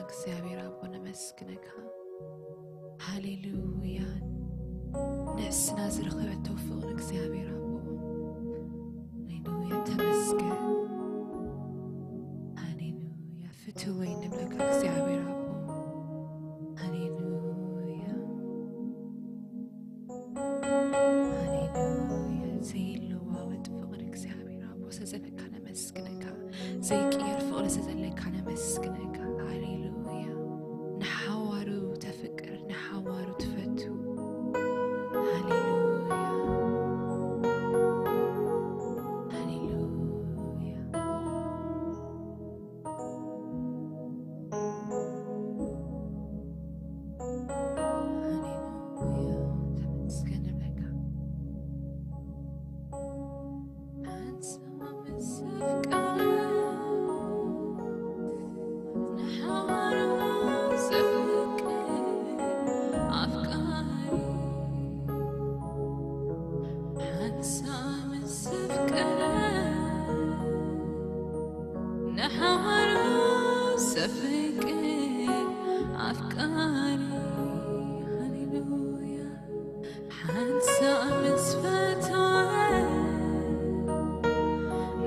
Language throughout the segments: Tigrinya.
እግዚኣብሔር ኣቦ ነመስግነካ። ሃሌሉያ። ነፍስና ዝረኸበቶ ፍቕሪ እግዚኣብሔር ኣቦ። ሃሌሉያ፣ ተመስገን። ሃሌሉያ፣ ፍትወይ ንብለካ እግዚኣብሔር ኣቦ። ሃሌሉያ። ሃሌሉያ። ዘይለዋወጥ ፍቕሪ እግዚኣብሔር ኣቦ፣ ስለዘለካ ነመስግነካ። ዘይቅየር ፍቕሪ ስለዘለካ ነመስግነካ። ሃሌሉያ። ንሓዋሩ ተፍቅር፣ ንሓዋሩ ትፈቱ። ሃሌሉያ። ሃሌሉያ። ሃሌሉያ። ተመስገን ንብለካ። ኣንሳ ምስ ኣፍቀረ፣ ንሓዋሩ ዘፍቅር ኣፍቃሪ። ሓንሳብ ምስ ኣፍቀረ፣ ንሓዋሩ ዘፍቅር ኣፍቃሪ። ሃሌሉያ። ሓንሳብ ምስ ፈተወ፣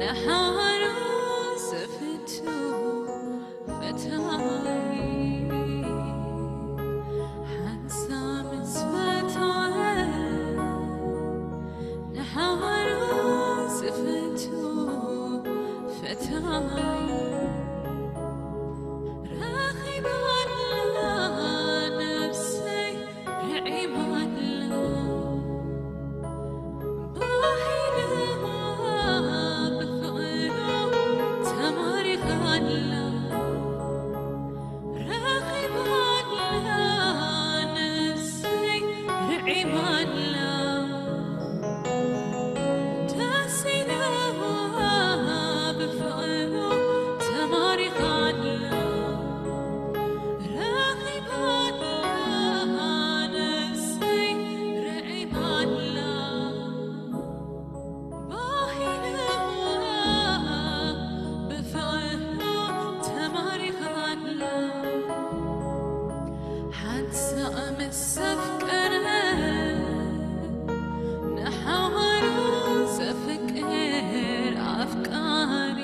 ንሓዋሩ ዘፍቱ ፈታዊ። ሓንሳብ ምስ ፈተወ፣ ንሓዋሩ ዘፍቱ ፈታዊ። ረኺባላ ነፍሰይ ርዒማላ። ብሓይልዋ ብፍቕሩ ተማሪኻላ። ረኺባላ ነፍሰይ ርዒማላ። ደስ ኢልዋ ብፍቕሩ ተማሪኻላ። ረኺባላ ነፍሰይ ርዒማላ። ብሓይልዋ ብፍቕሩ ተማሪኻላ። ሓንሳእ ምስ ኣፍቀረ፣ ንሓዋሩ ዘፍቅር ኣፍቃሪ።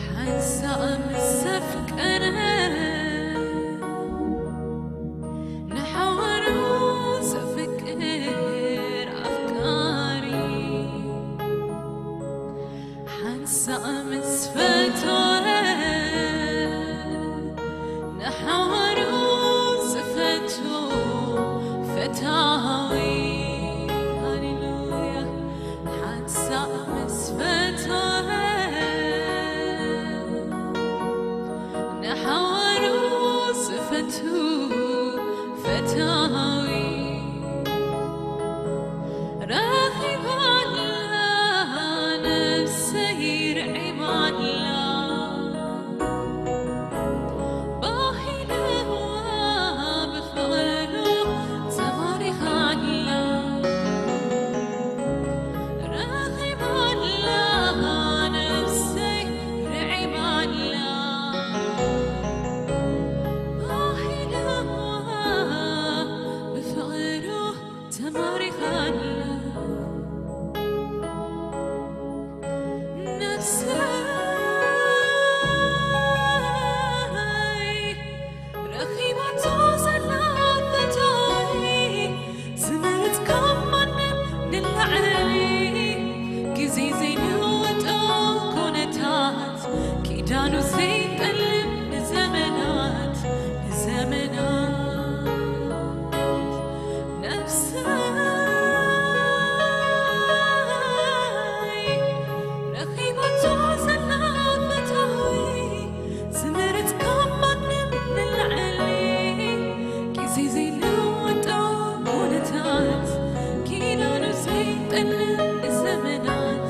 ሓንሳእ ምስ ኣፍቀረ፣ ንሓዋሩ ዘፍቅር ኣፍቃሪ። ሓንሳእ ምስ ፈተወ፣ ንሓዋሩ ዝፈቱ ፈታዊ። ሃሌሉያ። ሓንሳእ ምስ ፈተወ፣ ንሓዋሩ ዝፈቱ ፈታዊ። ረኺባላ ነፍሰይ ርዒማላ። ብሓይልዋ ብፍቕሩ ተማሪኻላ። ረኺባላ ነፍሰይ ርዒማላ። ብሓይልዋ ብፍቕሩ ተማሪኻላ። ነፍሰይ ረኺባቶ ዘላ ፈታዊ፣ ዝመረጽ ካብ ማንም ንላዕሊ፣ ግዜ ዘይልወጦ ኩነታት፣ ኪዳኑ ዘይጠልም ንዘመናት፣ ንዘመናት። ነፍሰይ ረኺባቶ ዘላ ፈታዊ፣ ዝመረጽ ካብ ማንም ንላዕሊ፣ ግዜ ዘይልወጦ ኩነታት፣ ኪዳኑ ዘይጠልም ንዘመናት፣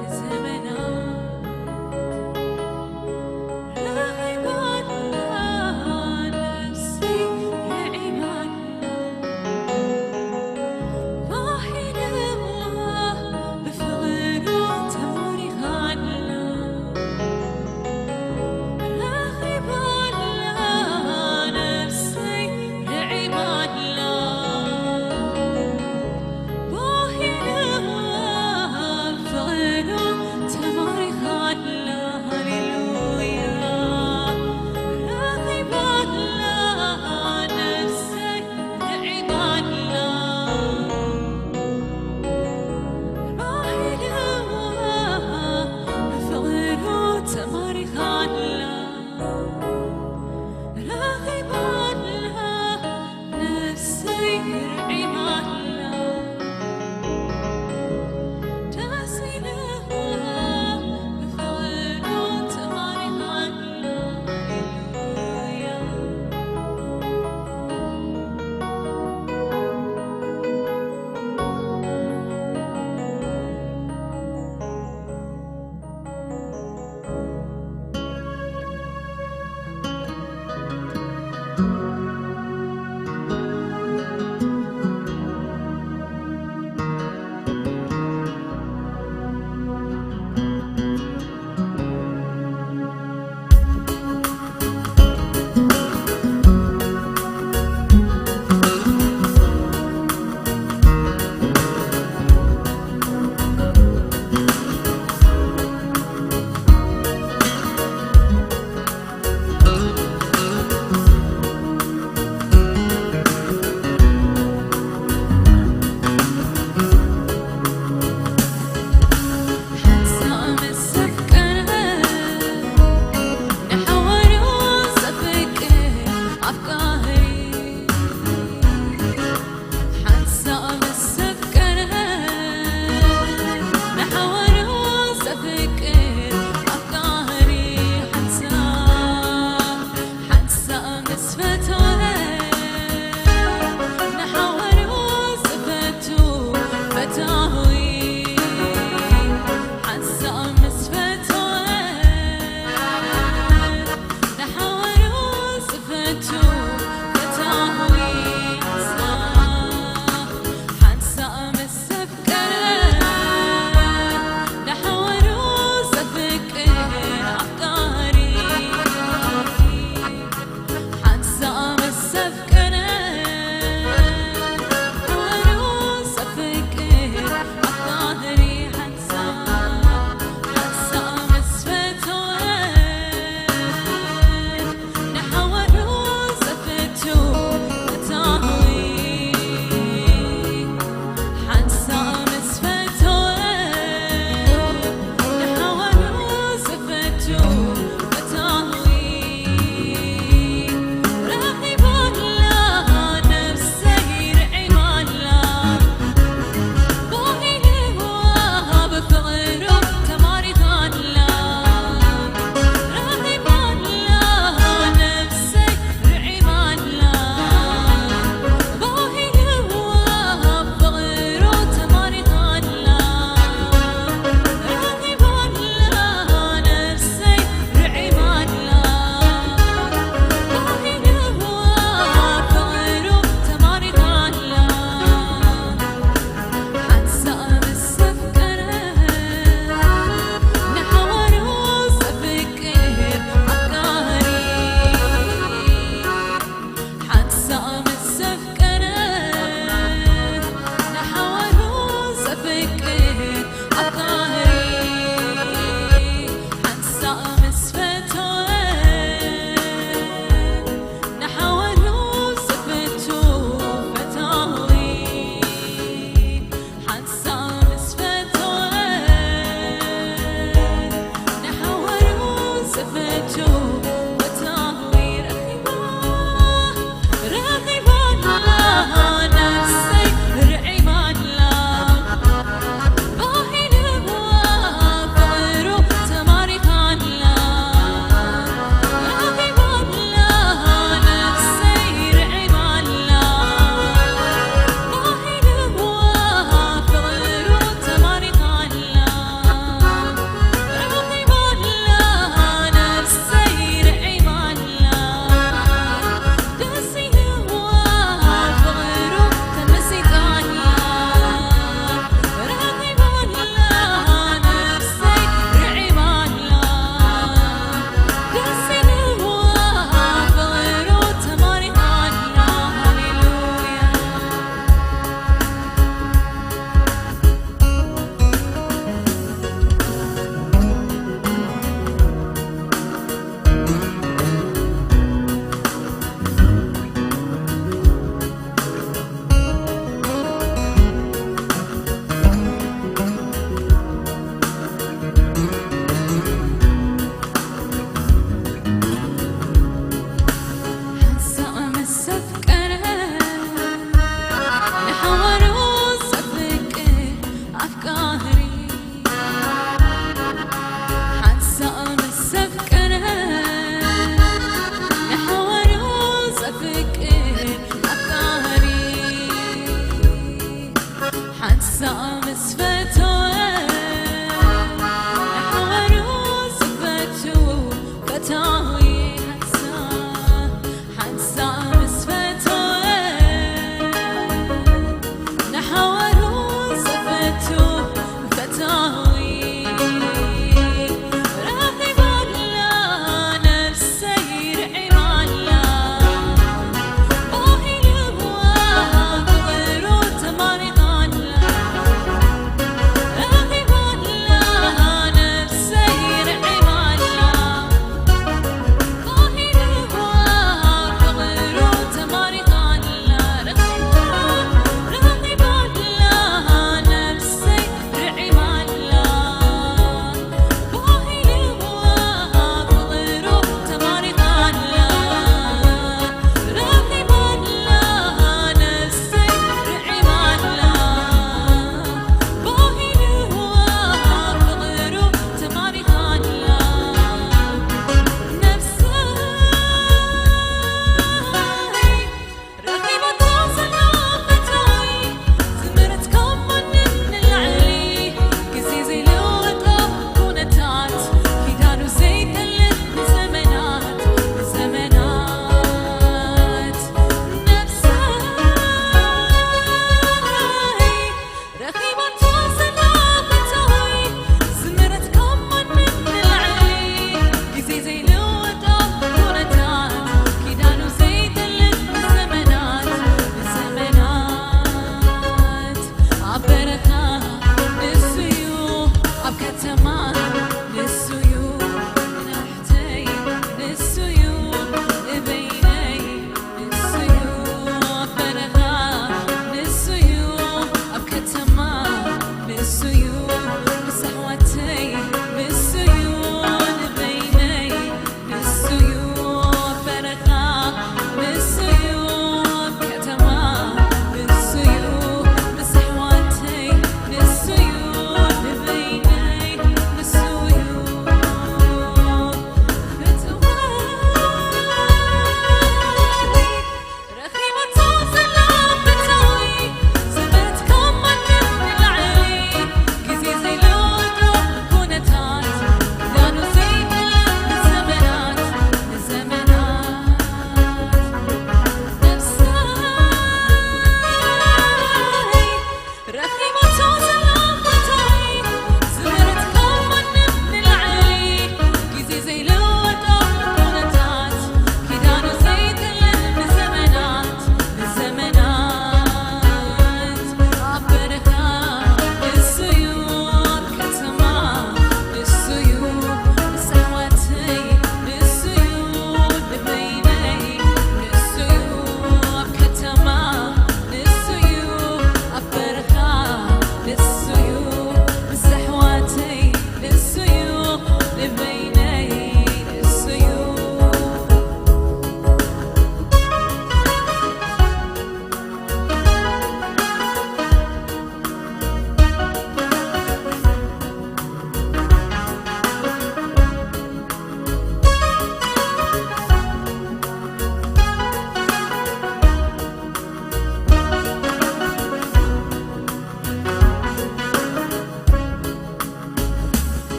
ንዘመናት። ረኺባላ ነፍሰይ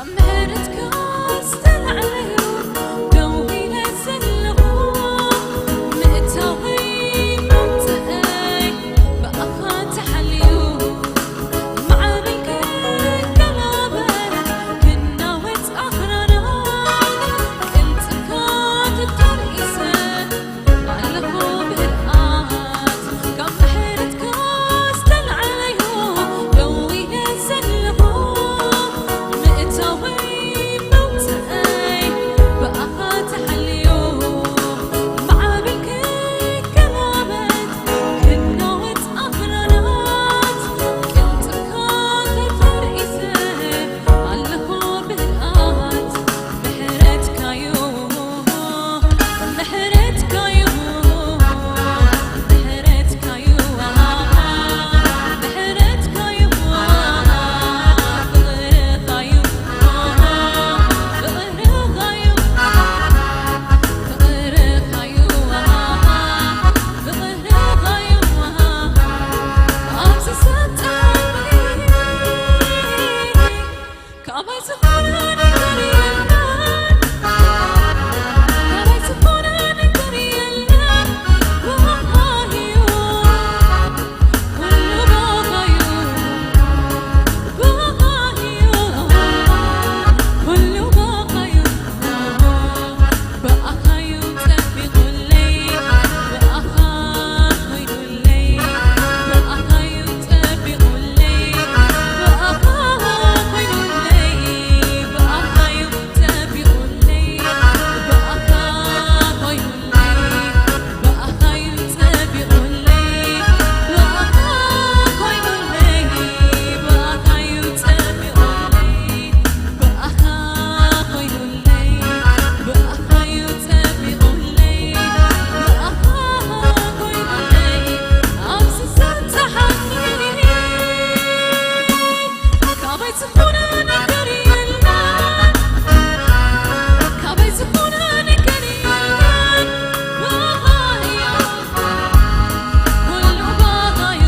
ምሕረትካ ዝተላዕለ እዩ ደው ኢለ ዘለኹ፣ ምእታወይ መውፅኣይ ብኣኻ ተሓልዩ፣ ማዕበል ክገላበጥ ክናወጽ ኣኽራናት፣ ቅልጽምካ ተተርኢሰ ኣለኹ ብህድኣት፣ ካብ ምሕረትካ ዝተላዕለ እዩ ደው ኢለ ዘለኹ፣ ምእታወይ መውፅኣይ ብኣኻ ተሓልዩ፣ ማዕበል ክገላበጥ ክናወጽ ኣኽራናት፣ ቅልጽምካ ተተርኢሰ ኣለኹ ብህድኣት፣ ምሕረትካዩ፣ ምሕረትካዩ፣ ምሕረትካዩ፣ ምሕረትካዩ፣ ፍቕርኻዩ፣ ፍቕርኻዩ፣ ፍቕርኻዩ፣ ፍቕርኻዩ፣ ኣብዚ ሰጠኒ ካባይ ዝኾነ ነገር የለን፣ ካባይ ዝኾነ ነገር የለን። ብኣኻ'ዩ፣ ኩሉ ብኣኻ'ዩ፣ ብኣኻ'ዩ፣ ኩሉ ብኣኻ'ዩ። ብኣኻ'ዩ ጸቢቑለይ፣ ብኣኻ ኮይኑለይ፣ ብኣኻ'ዩ ጸቢቑለይ፣ ብኣኻ ኮይኑለይ፣ ብኣኻ'ዩ ጸቢቑለይ፣ ብኣኻ ኮይኑለይ፣ ብኣኻ'ዩ ጸቢቑለይ፣ ብኣኻ ኮይኑለይ፣ ብኣኻ'ዩ ጸቢቑለይ። ብኣኻ ኮይኑለይ፣ ብኣኻ'ዩ ጸቢቑለይ፣ ብኣኻ ኮይኑለይ፣ ኣብዚ ሰተሓኒ። ካባይ ዝኾነ ነገር የለን፣ ካባይ ዝኾነ ነገር የለን፣ ብኣኻ'ዩ፣ ኩሉ ብኣኻ'ዩ።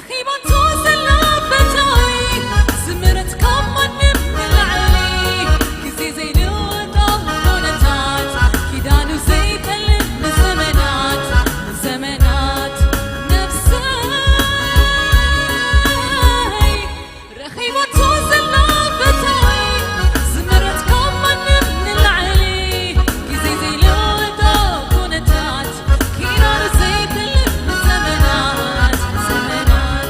ኪባቶ ዘላ ፈታዊ ዝምረት ካብ ማንም ንላዕሊ ግዜ ዘይልወጦ ኩነታት ኪዳኑ ዘይጠልም ንዘመናት ንዘመናት ነፍሰይ ረኺባቶ ዘላ ፈታዊ ዝምረት ካብ ማንም ንላዕሊ ግዜ ዘይልወጦ ኩነታት ኪዳኑ ዘይጠልም ንዘመናት ንዘመናት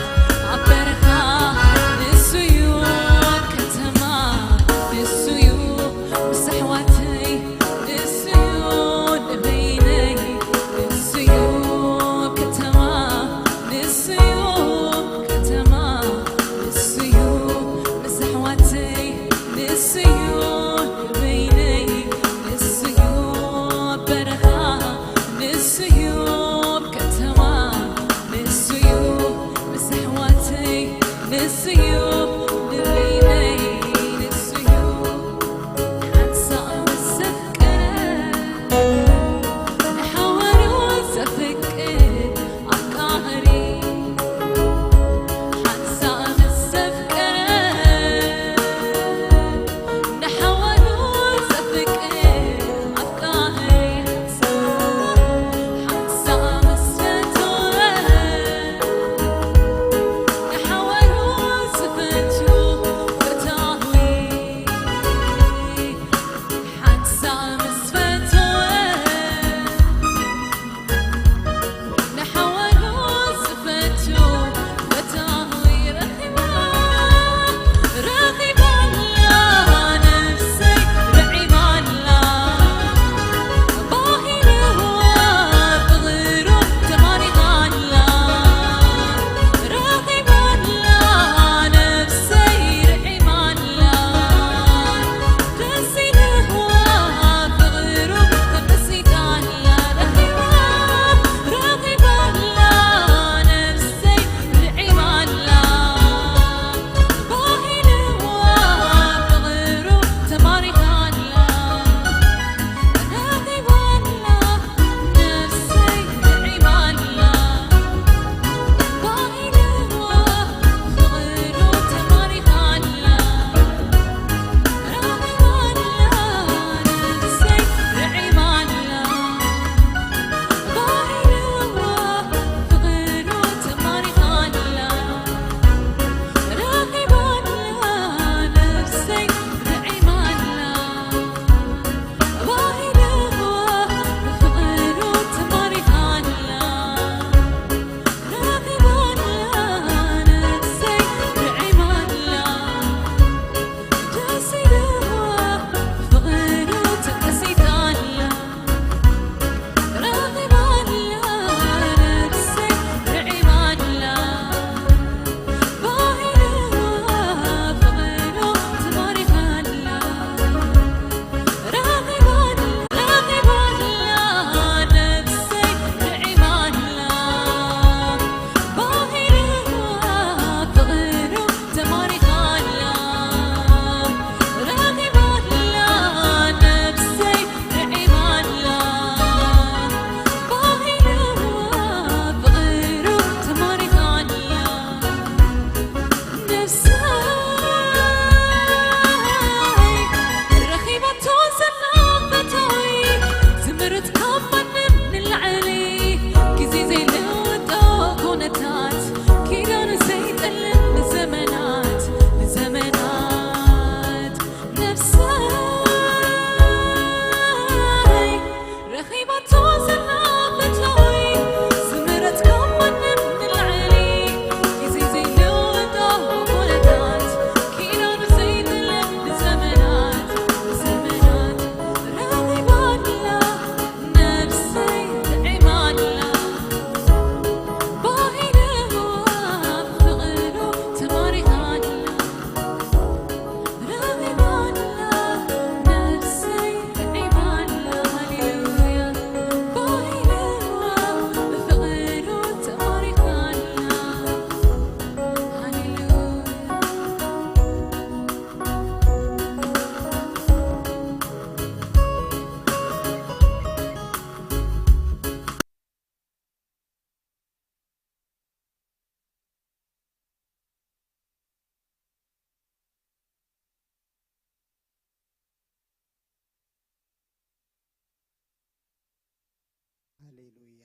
ሃሌሉያ፣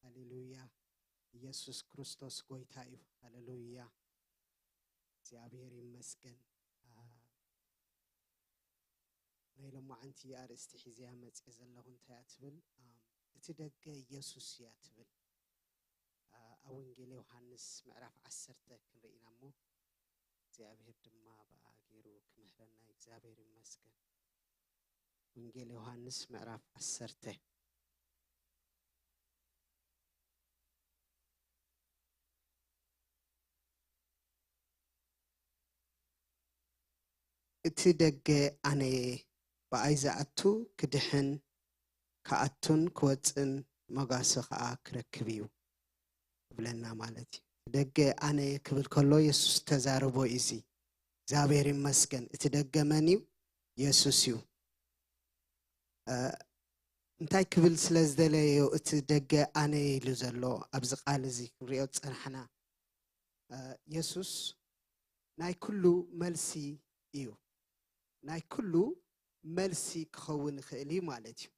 ሃሌሉያ። ኢየሱስ ክርስቶስ ጎይታ እዩ። ሃሌሉያ፣ እግዚኣብሔር ይመስገን። አ፣ ናይ ሎማዓንቲ ኣርእስቲ ሒዘያ መፅየ ዘለኹ እንታይ እያ ትብል? አ፣ እቲ ደገ ኢየሱስ እያ ትብል። አ፣ ኣብ ወንጌል ዮሃንስ ምዕራፍ ዓሰርተ ክንርኢ ኢና እሞ እግዚኣብሔር ድማ ብኣ ገይሩ ክምህረና እግዚኣብሔር ይመስገን። ወንጌል ዮሃንስ ምዕራፍ ዓሰርተ። እቲ ደገ ኣነየ፣ ብኣይ ዝኣቱ ክድሕን፣ ክኣቱን ክወፅእን መጓሰ ኸዓ ክረክብ እዩ። ይብለና ማለት እዩ። ደገ ኣነ ክብል ከሎ የሱስ ተዛረቦ እዩ። እዚ እግዚኣብሔር ይመስገን። እቲ ደገ መን እዩ? የሱስ እዩ። እ፣ እንታይ ክብል ስለ ዝደለየ እዩ እቲ ደገ ኣነ ኢሉ ዘሎ? ኣብዚ ቃል እዚ ክንሪኦ ዝጸናሕና፣ እ፣ የሱስ ናይ ኩሉ መልሲ እዩ። ናይ ኩሉ መልሲ ክኸውን ይኽእል እዩ ማለት እዩ።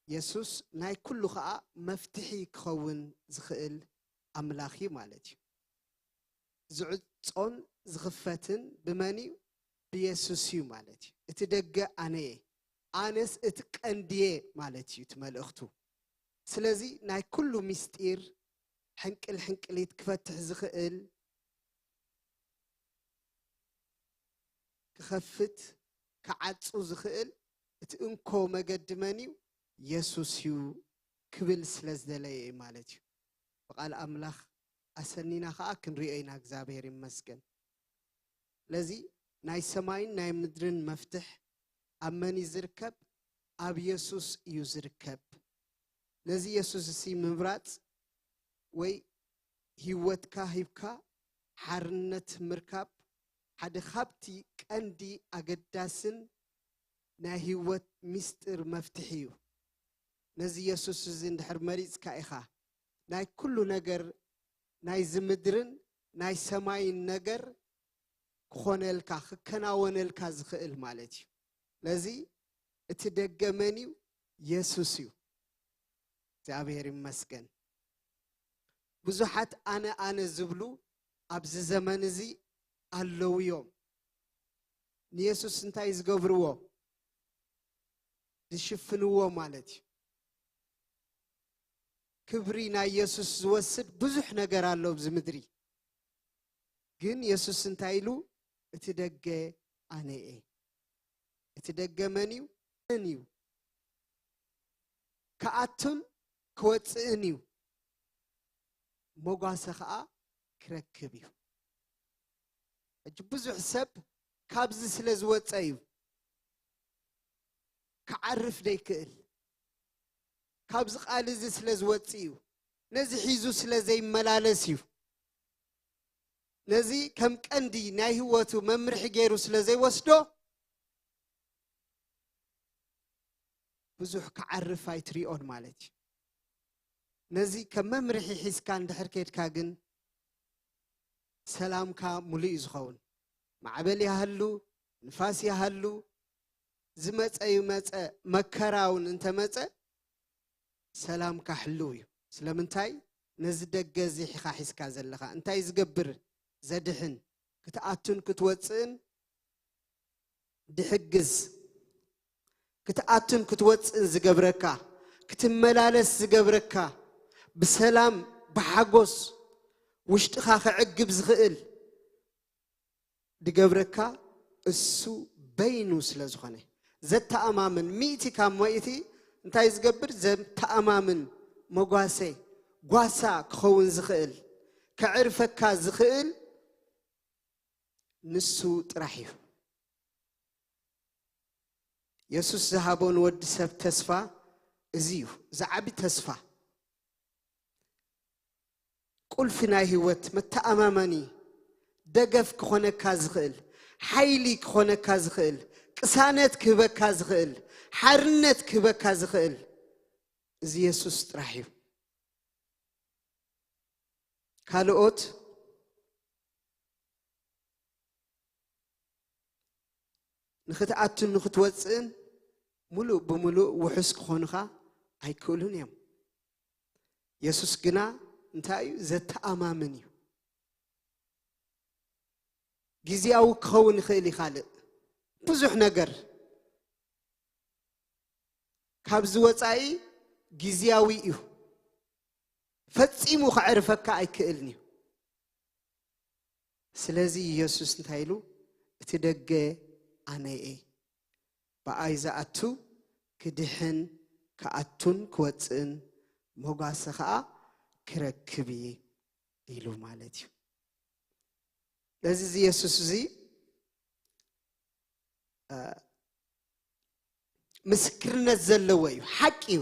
የሱስ ናይ ኩሉ ኸኣ መፍትሒ ክኸውን ዝኽእል ኣምላኽ እዩ ማለት እዩ። ዝዕጾን ዝኽፈትን ብመን እዩ? ብየሱስ እዩ ማለት እዩ። እቲ ደገ ኣነ እየ፣ ኣነስ እቲ ቀንዲ እየ ማለት እዩ እቲ መልእኽቱ። ስለዚ ናይ ኩሉ ምስጢር ሕንቅል ሕንቅሊት ክፈትሕ ዝኽእል፣ ክኸፍት፣ ክዓጹ ዝኽእል እቲ እንኮ መገዲ መን እዩ? የሱስ እዩ ክብል ስለ ዝደለየ እዩ ማለት እዩ። ብቓል ኣምላኽ ኣሰኒና ኸኣ ክንሪኦ ኢና። እግዚኣብሔር ይመስገን። ስለዚ ናይ ሰማይን ናይ ምድርን መፍትሕ ኣብ መን እዩ ዝርከብ? ኣብ የሱስ እዩ ዝርከብ። ነዚ የሱስ እዚ ምምራጽ ወይ ህይወትካ ሂብካ ሓርነት ምርካብ ሓደ ካብቲ ቀንዲ ኣገዳስን ናይ ህይወት ምስጢር መፍትሒ እዩ። ነዚ የሱስ እዚ እንድሕር መሪጽካ ኢኻ፣ ናይ ኩሉ ነገር፣ ናይዚ ምድርን ናይ ሰማይን ነገር ክኾነልካ፣ ክከናወነልካ ዝኽእል ማለት እዩ። ስለዚ እቲ ደገ መን እዩ? የሱስ እዩ። እግዚኣብሔር ይመስገን። ብዙሓት ኣነ ኣነ ዝብሉ ኣብዚ ዘመን እዚ ኣለዉ እዮም። ንየሱስ እንታይ ዝገብርዎ? ዝሽፍንዎ ማለት እዩ። ክብሪ ናይ የሱስ ዝወስድ ብዙሕ ነገር ኣሎ ኣብዚ ምድሪ። ግን የሱስ እንታይ ኢሉ? እቲ ደገ ኣነ እየ። እቲ ደገ መን እዩ? መን እዩ? ክኣቱን ክወፅእን እዩ። መጓሰ ኸዓ ክረክብ እዩ። ሕጂ ብዙሕ ሰብ ካብዚ ስለ ዝወፀ እዩ ክዓርፍ ደይክእል። ካብዚ ቃል እዚ ስለ ዝወፅእ እዩ። ነዚ ሒዙ ስለ ዘይመላለስ እዩ። ነዚ ከም ቀንዲ ናይ ህይወቱ መምርሒ ገይሩ ስለ ዘይወስዶ ብዙሕ ክዓርፍ ኣይትሪኦን ማለት እዩ። ነዚ ከም መምርሒ ሒዝካ እንድሕር ከድካ ግን ሰላምካ ሙሉእ እዩ ዝኸውን። ማዕበል ይሃሉ፣ ንፋስ ይሃሉ፣ ዝመፀ ይመፀ፣ መከራ እውን እንተመፀ ሰላምካ ሕልው እዩ። ስለምንታይ? ነዚ ደገ እዚ ኢኻ ሒዝካ ዘለኻ። እንታይ ዝገብር? ዘድሕን፣ ክትኣቱን ክትወፅእን ድሕግዝ፣ ክትኣቱን ክትወፅእን ዝገብረካ፣ ክትመላለስ ዝገብረካ፣ ብሰላም ብሓጎስ ውሽጥኻ ክዕግብ ዝኽእል ድገብረካ እሱ በይኑ ስለ ዝኾነ፣ ዘተኣማምን፣ ሚእቲ ካብ ሚእቲ እንታይ ዝገብር? ዘተኣማምን፣ መጓሰ፣ ጓሳ ክኸውን ዝኽእል፣ ከዕርፈካ ዝኽእል ንሱ ጥራሕ እዩ። የሱስ ዝሃቦ ንወዲ ሰብ ተስፋ እዚ እዩ፣ ዝዓቢ ተስፋ። ቁልፊ ናይ ህይወት መተኣማመኒ፣ ደገፍ ክኾነካ ዝኽእል፣ ሓይሊ ክኾነካ ዝኽእል፣ ቅሳነት ክህበካ ዝኽእል፣ ሓርነት ክህበካ ዝኽእል እዚ የሱስ ጥራሕ እዩ። ካልኦት ንኽትኣቱን ንኽትወፅእን ሙሉእ ብሙሉእ ውሑስ ክኾኑኻ ኣይክእሉን እዮም። የሱስ ግና እንታይ እዩ? ዘተኣማምን እዩ። ግዜያዊ ክኸውን ይኽእል እዩ። ካልእ ብዙሕ ነገር ካብዚ ወጻኢ ግዜያዊ እዩ። ፈጺሙ ከዕርፈካ ኣይክእልን እዩ። ስለዚ የሱስ እንታይ ኢሉ? እቲ ደገ ኣነ እየ፣ ብኣይ ዝኣቱ ክድሕን ክኣቱን ክወጽእን መጓሰ ኸኣ ክረክብ እየ ኢሉ ማለት እዩ። ስለዚ እዚ የሱስ እዚ ምስክርነት ዘለዎ እዩ። ሓቂ እዩ።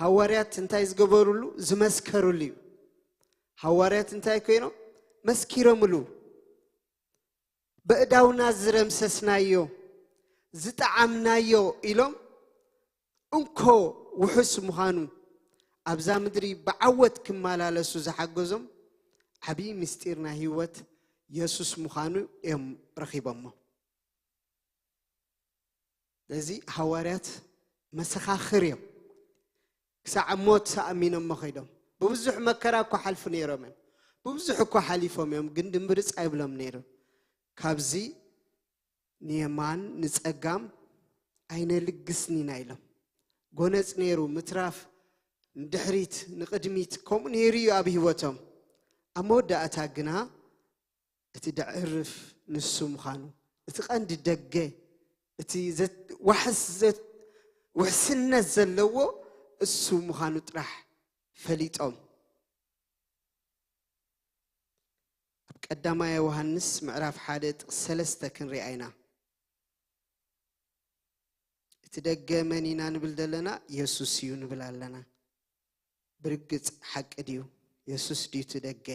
ሃዋርያት እንታይ ዝገበሩሉ? ዝመስከሩሉ እዩ። ሃዋርያት እንታይ ኮይኖም? መስኪሮምሉ። በእዳውና ዝረምሰስናዮ ዝጠዓምናዮ ኢሎም እንኮ ውሑስ ምዃኑ ኣብዛ ምድሪ ብዓወት ክመላለሱ ዝሓገዞም ዓብዪ ምስጢር ናይ ህይወት የሱስ ምዃኑ እዮም ረኺቦሞ። ነዚ ሃዋርያት መሰኻኽር እዮም። ክሳዕ ሞት ኣሚኖሞ ኸይዶም። ብብዙሕ መከራ እኳ ሓልፉ ነይሮም እዮም። ብብዙሕ እኳ ሓሊፎም እዮም፣ ግን ድምብርፅ ኣይብሎም ነይሩ። ካብዚ ንየማን ንፀጋም ኣይነልግስን ኢና ኢሎም። ጎነፅ ነይሩ፣ ምትራፍ ንድሕሪት ንቕድሚት፣ ከምኡ ነይሩ እዩ ኣብ ህይወቶም። ኣብ መወዳእታ ግና እቲ ደዕርፍ ንሱ ምዃኑ፣ እቲ ቀንዲ ደገ፣ እቲ ዘት-፣ ዋሕስ ዘት-፣ ውሕስነት ዘለዎ እሱ ምዃኑ ጥራሕ ፈሊጦም። ኣብ ቀዳማይ ዮሃንስ ምዕራፍ ሓደ ጥቕሲ ሰለስተ ክንሪኣ ኢና። እቲ ደገ መን ኢና ንብል ዘለና? የሱስ እዩ ንብል ኣለና። ብርግጽ ሓቂ ድዩ? የሱስ ድዩ እቲ ደገ?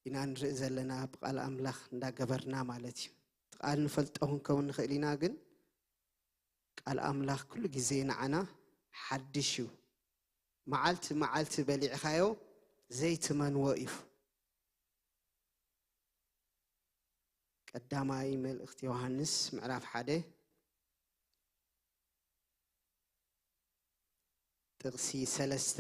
ኢና ንርኢ ዘለና ብቃል ኣምላኽ እንዳገበርና ማለት እዩ። እቲ ቃል ንፈልጦ ክንከውን ንኽእል ኢና፣ ግን ቃል ኣምላኽ ኩሉ ግዜ ንዓና ሓድሽ እዩ። መዓልቲ መዓልቲ በሊዕኻዮ ዘይትመንዎ እዩ። ቀዳማይ መልእኽቲ ዮሃንስ ምዕራፍ ሓደ ጥቕሲ ሰለስተ።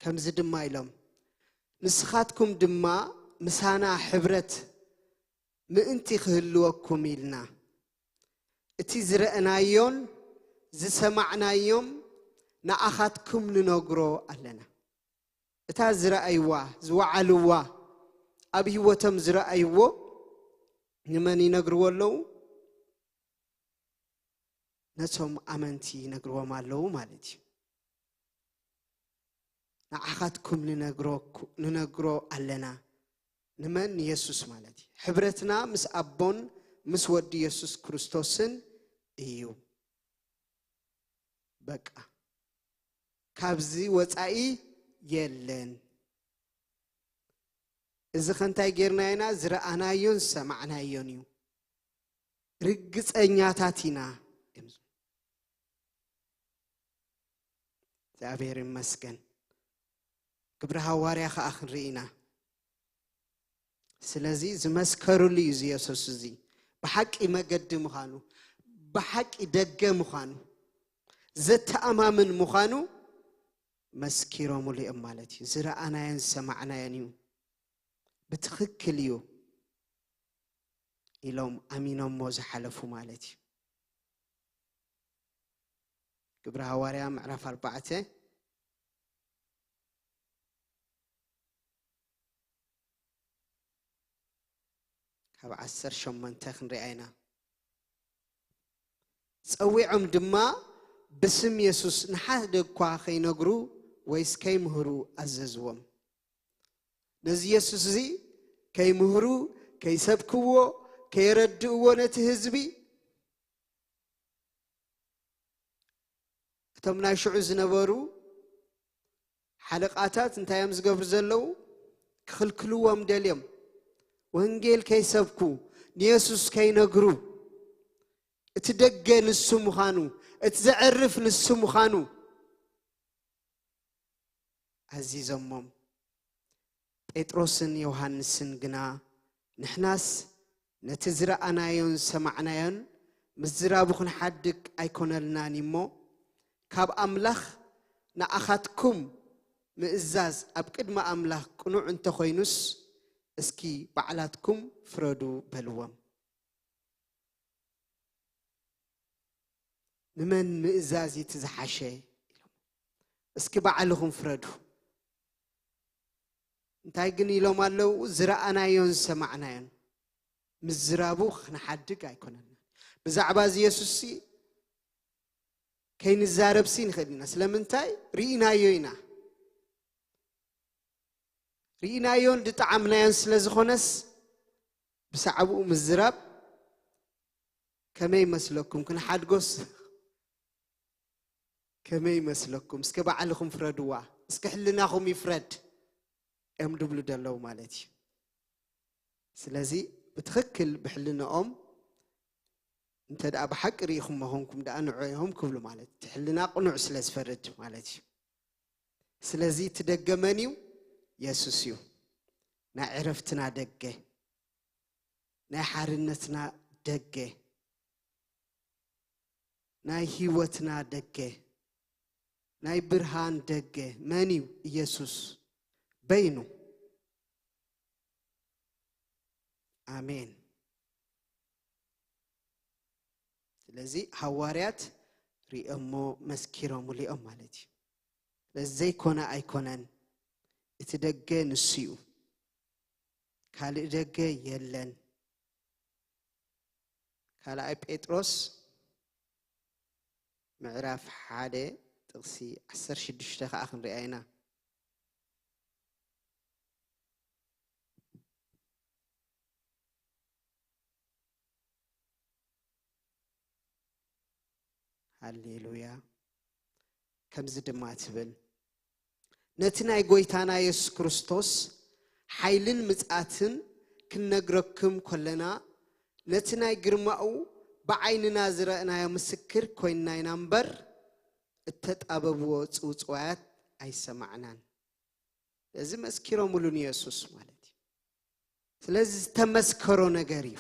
ከምዚ ድማ ኢሎም፣ ንስኻትኩም ድማ ምሳና ሕብረት ምእንቲ ክህልወኩም ኢልና፣ እቲ ዝረእናዮን ዝሰማዕናዮም ንኣኻትኩም ንነግሮ ኣለና። እታ ዝረኣይዋ፣ ዝወዓልዋ፣ ኣብ ህይወቶም ዝረኣይዎ ንመን ይነግርዎ ኣለዉ? ነቶም ኣመንቲ ይነግርዎም ኣለዉ ማለት እዩ። ንዓኻትኩም ንነግረኩ-፣ ንነግሮ ኣለና። ንመን? ንየሱስ ማለት እዩ። ሕብረትና ምስ ኣቦን ምስ ወዲ የሱስ ክርስቶስን እዩ። በቃ። ካብዚ ወጻኢ የለን። እዚ ከ እንታይ ጌርና ኢና? ዝረኣናዮን ዝሰማዕናዮን እዩ። ርግጸኛታት ኢና እዮም ዝብሉ። እግዚኣብሔር ይመስገን። ግብረ ሃዋርያ ኸዓ ክንርኢ ኢና። ስለዚ ዝመስከሩሉ እዩ እዚ የሱስ እዚ ብሓቂ መገዲ ምዃኑ፣ ብሓቂ ደገ ምዃኑ፣ ዘተኣማምን ምዃኑ መስኪሮምሉ እዮም ማለት እዩ። ዝረኣናዮን ዝሰማዕናዮን እዩ። ብትኽክል እዩ ኢሎም ኣሚኖሞ ዝሓለፉ ማለት እዩ። ግብረ ሃዋርያ ምዕራፍ ኣርባዕተ ካብ ዓሰርተ ሸሞንተ ክንሪኣ ኢና። ጸዊዖም ድማ ብስም የሱስ ንሓደ እኳ ከይነግሩ ወይስ ከይምህሩ ኣዘዝዎም። ነዚ የሱስ እዚ ከይምህሩ፣ ከይሰብክዎ፣ ከየረድእዎ ነቲ ህዝቢ፣ እቶም ናይ ሽዑ ዝነበሩ ሓለቓታት እንታይ እዮም ዝገብሩ ዘለዉ? ክኽልክልዎም ደልዮም። ወንጌል ከይሰብኩ፣ ንየሱስ ከይነግሩ፣ እቲ ደገ ንሱ ምዃኑ፣ እቲ ዘዕርፍ ንሱ ምዃኑ ኣዚዞሞም። ጴጥሮስን ዮሃንስን ግና፣ ንሕናስ ነቲ ዝረኣናዮን ዝሰማዕናዮን ምዝራቡ ክንሓድግ ኣይኮነልናን እሞ፣ ካብ ኣምላኽ ንኣኻትኩም ምእዛዝ ኣብ ቅድሚ ኣምላኽ ቅኑዕ እንተኾይኑስ፣ እስኪ ባዕላትኩም ፍረዱ በልዎም። ንመን ምእዛዝ እቲ ዝሓሸ ኢሎም፣ እስኪ ባዕልኹም ፍረዱ። እንታይ ግን ኢሎም ኣለዉ? ዝረኣናዮን ዝሰማዕናዮን ምዝራቡ ክንሓድግ ኣይኮነልናን። ብዛዕባ እዚ የሱስ ሲ ከይንዛረብ ሲ ንኽእል ኢና። ስለምንታይ? ርኢናዮ ኢና። ርኢናዮን ዝጠዓምናዮን ስለ ዝኾነስ፣ ብዛዕባኡ ምዝራብ ከመይ ይመስለኩም? ክንሓድጎስ ከመይ ይመስለኩም? እስከ ባዕልኹም ፍረድዋ። እስከ ሕልናኹም ይፍረድ እዮም ድብሉ ደለዉ ማለት እዩ። ስለዚ ብትኽክል ብሕልንኦም እንተ ደኣ ብሓቂ ርኢኹም መኾንኩም ደኣ ንዑ እዮም ክብሉ ማለት እዩ። እቲ ሕልና ቅኑዕ ስለ ዝፈርድ ማለት እዩ። ስለዚ እቲ ደገ መን እዩ? የሱስ እዩ። ናይ ዕረፍትና ደገ፣ ናይ ሓርነትና ደገ፣ ናይ ህይወትና ደገ፣ ናይ ብርሃን ደገ መን እዩ? ኢየሱስ በይኑ። ኣሜን። ስለዚ ሃዋርያት ሪኦሞ መስኪሮምሉ እዮም ማለት እዩ። ስለዚ ዘይኮነ ኣይኮነን፣ እቲ ደገ ንሱ እዩ፣ ካልእ ደገ የለን። ካልኣይ ጴጥሮስ ምዕራፍ ሓደ ጥቕሲ ዓሰርተ ሽዱሽተ ከኣ ክንሪኣ ኢና። ሃሌሉያ። ከምዚ ድማ ትብል፣ ነቲ ናይ ጐይታና የሱስ ክርስቶስ ሓይልን ምጽኣትን ክንነግረክም ከለና፣ ነቲ ናይ ግርማኡ ብዓይንና ዝረእናዮ ምስክር ኮይንና ኢና እምበር፣ እተጣበብዎ ጽውጽዋያት ኣይሰማዕናን። እዚ መስኪሮምሉ ንየሱስ ማለት እዩ። ስለዚ ዝተመስከሮ ነገር እዩ።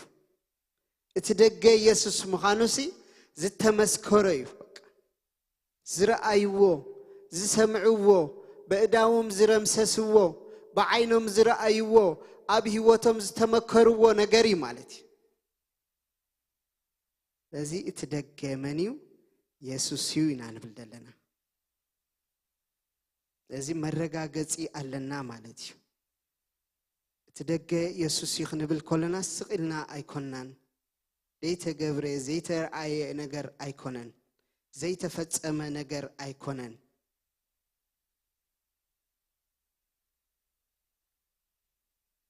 እቲ ደገ የሱስ ምዃኑሲ ዝተመስከሮ እዩ። በቃ ዝረኣይዎ፣ ዝሰምዕዎ፣ በእዳዎም ዝረምሰስዎ፣ ብዓይኖም ዝረኣይዎ፣ ኣብ ህይወቶም ዝተመከርዎ ነገር እዩ ማለት እዩ። ስለዚ እቲ ደገ መን እዩ? የሱስ እዩ ኢና ንብል ዘለና። ስለዚ መረጋገጺ ኣለና ማለት እዩ። እቲ ደገ የሱስ እዩ ክንብል ከለና ስቕ ኢልና ኣይኮንናን። ዘይተገብረ፣ ዘይተረኣየ ነገር ኣይኮነን። ዘይተፈጸመ ነገር ኣይኮነን።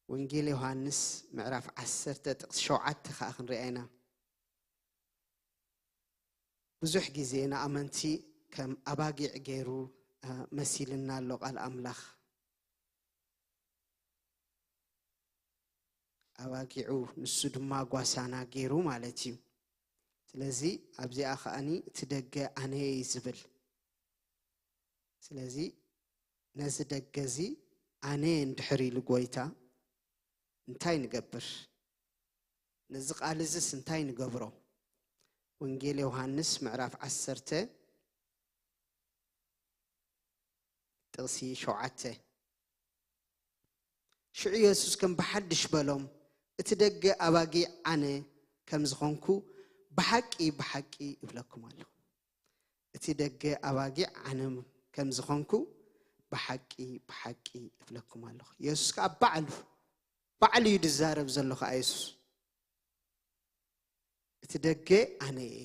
ወንጌል ዮሃንስ ምዕራፍ ዓሰርተ ጥቕሲ ሸውዓተ ከኣ ክንሪኣ ኢና። ብዙሕ ግዜ ንኣመንቲ ከም ኣባጊዕ ገይሩ፣ እ፣ መሲልና ኣሎ ቃል ኣምላኽ። ኣባጊዑ ንሱ ድማ ጓሳና ገይሩ ማለት እዩ። ስለዚ ኣብዚኣ ከኣኒ እቲ ደገ ኣነ እየ ዝብል። ስለዚ ነዚ ደገ እዚ ኣነ እየ እንድሕር ኢሉ ጐይታ፣ እንታይ ንገብር? ነዚ ቃል እዝስ እንታይ ንገብሮ? ወንጌል ዮሃንስ ምዕራፍ ዓሰርተ ጥቕሲ ሸውዓተ። ሽዑ የሱስ ከም ብሓድሽ በሎም፣ እቲ ደገ ኣባጊዕ ኣነ ከም ዝኾንኩ ብሓቂ፣ ብሓቂ እብለኩም ኣለኹ። እቲ ደገ ኣባጊዕ ኣነ ከም ዝኾንኩ ብሓቂ፣ ብሓቂ እብለኩም ኣለኹ። የሱስ ከኣ ባዕሉ፣ ባዕሉ እዩ ዝዛረብ ዘሎ ከኣ የሱስ። እቲ ደገ ኣነ እየ።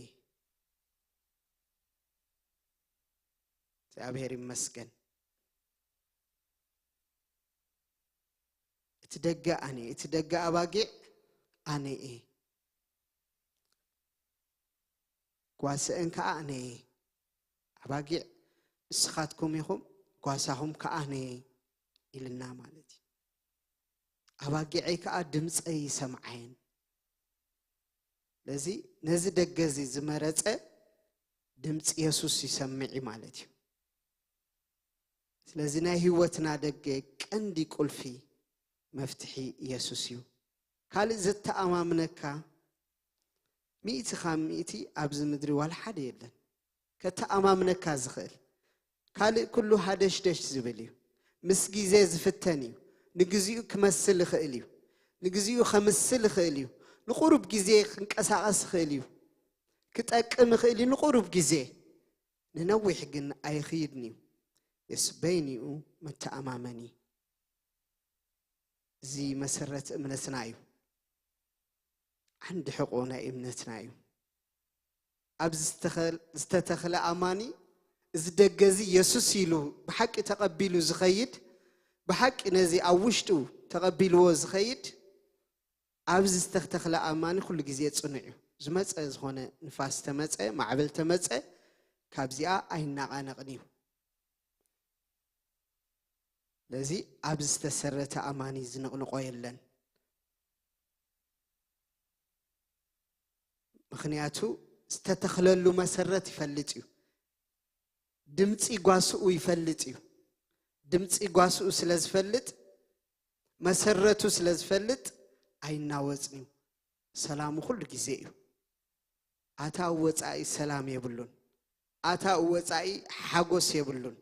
እግዚኣብሔር ይመስገን። እቲ ደገ ኣነ፣ እቲ ደገ ኣባጊዕ ኣነ እየ። ጓስአን ከኣ ኣነ እየ። ኣባጊዕ ንስኻትኩም ኢኹም፣ ጓሳኹም ከኣ ኣነ እየ ኢልና ማለት እዩ። ኣባጊዐይ ከኣ ድምፀይ ይሰምዓየን። ስለዚ ነዚ ደገ እዚ ዝመረጸ ድምፂ የሱስ ይሰምዕ እዩ ማለት እዩ። ስለዚ ናይ ህይወትና ደገ ቀንዲ ቁልፊ መፍትሒ የሱስ እዩ። ካልእ ዘተኣማምነካ ሚእቲ ካብ ሚእቲ ኣብዚ ምድሪ ዋላ ሓደ የለን። ከተኣማምነካ ዝኽእል ካልእ ኩሉ ሃደሽደሽ ዝብል እዩ። ምስ ግዜ ዝፍተን እዩ። ንግዚኡ ክመስል ይኽእል እዩ። ንግዚኡ ከምስል ይኽእል እዩ። ንቁሩብ ግዜ ክንቀሳቐስ ይኽእል እዩ። ክጠቅም ይኽእል እዩ ንቁሩብ ግዜ። ንነዊሕ ግን ኣይኽይድን እዩ። የሱስ በይኒኡ መተኣማመኒ። እዚ መሰረት እምነትና እዩ። ዓንዲ ሕቆ ናይ እምነትና እዩ። ኣብ ዝተኸል-፣ ዝተተኽለ ኣማኒ እዚ ደገ እዚ የሱስ ኢሉ ብሓቂ ተቐቢሉ ዝኸይድ፣ ብሓቂ ነዚ ኣብ ውሽጡ ተቐቢልዎ ዝኸይድ፣ ኣብዚ ዝተተኽለ ኣማኒ ኩሉ ግዜ ጽኑዕ እዩ። ዝመጸ ዝኾነ ንፋስ ተመጸ፣ ማዕበል ተመጸ፣ ካብዚኣ ኣይናቓነቕን እዩ። ስለዚ ኣብ ዝተሰረተ ኣማኒ ዝንቕንቆ የለን። ምኽንያቱ ዝተተኽለሉ መሰረት ይፈልጥ እዩ። ድምፂ ጓስኡ ይፈልጥ እዩ። ድምፂ ጓስኡ ስለ ዝፈልጥ፣ መሰረቱ ስለ ዝፈልጥ ኣይናወፅን እዩ። ሰላሙ ኩሉ ግዜ እዩ። ኣታ ወፃኢ ሰላም የብሉን። ኣታ ወፃኢ ሓጎስ የብሉን።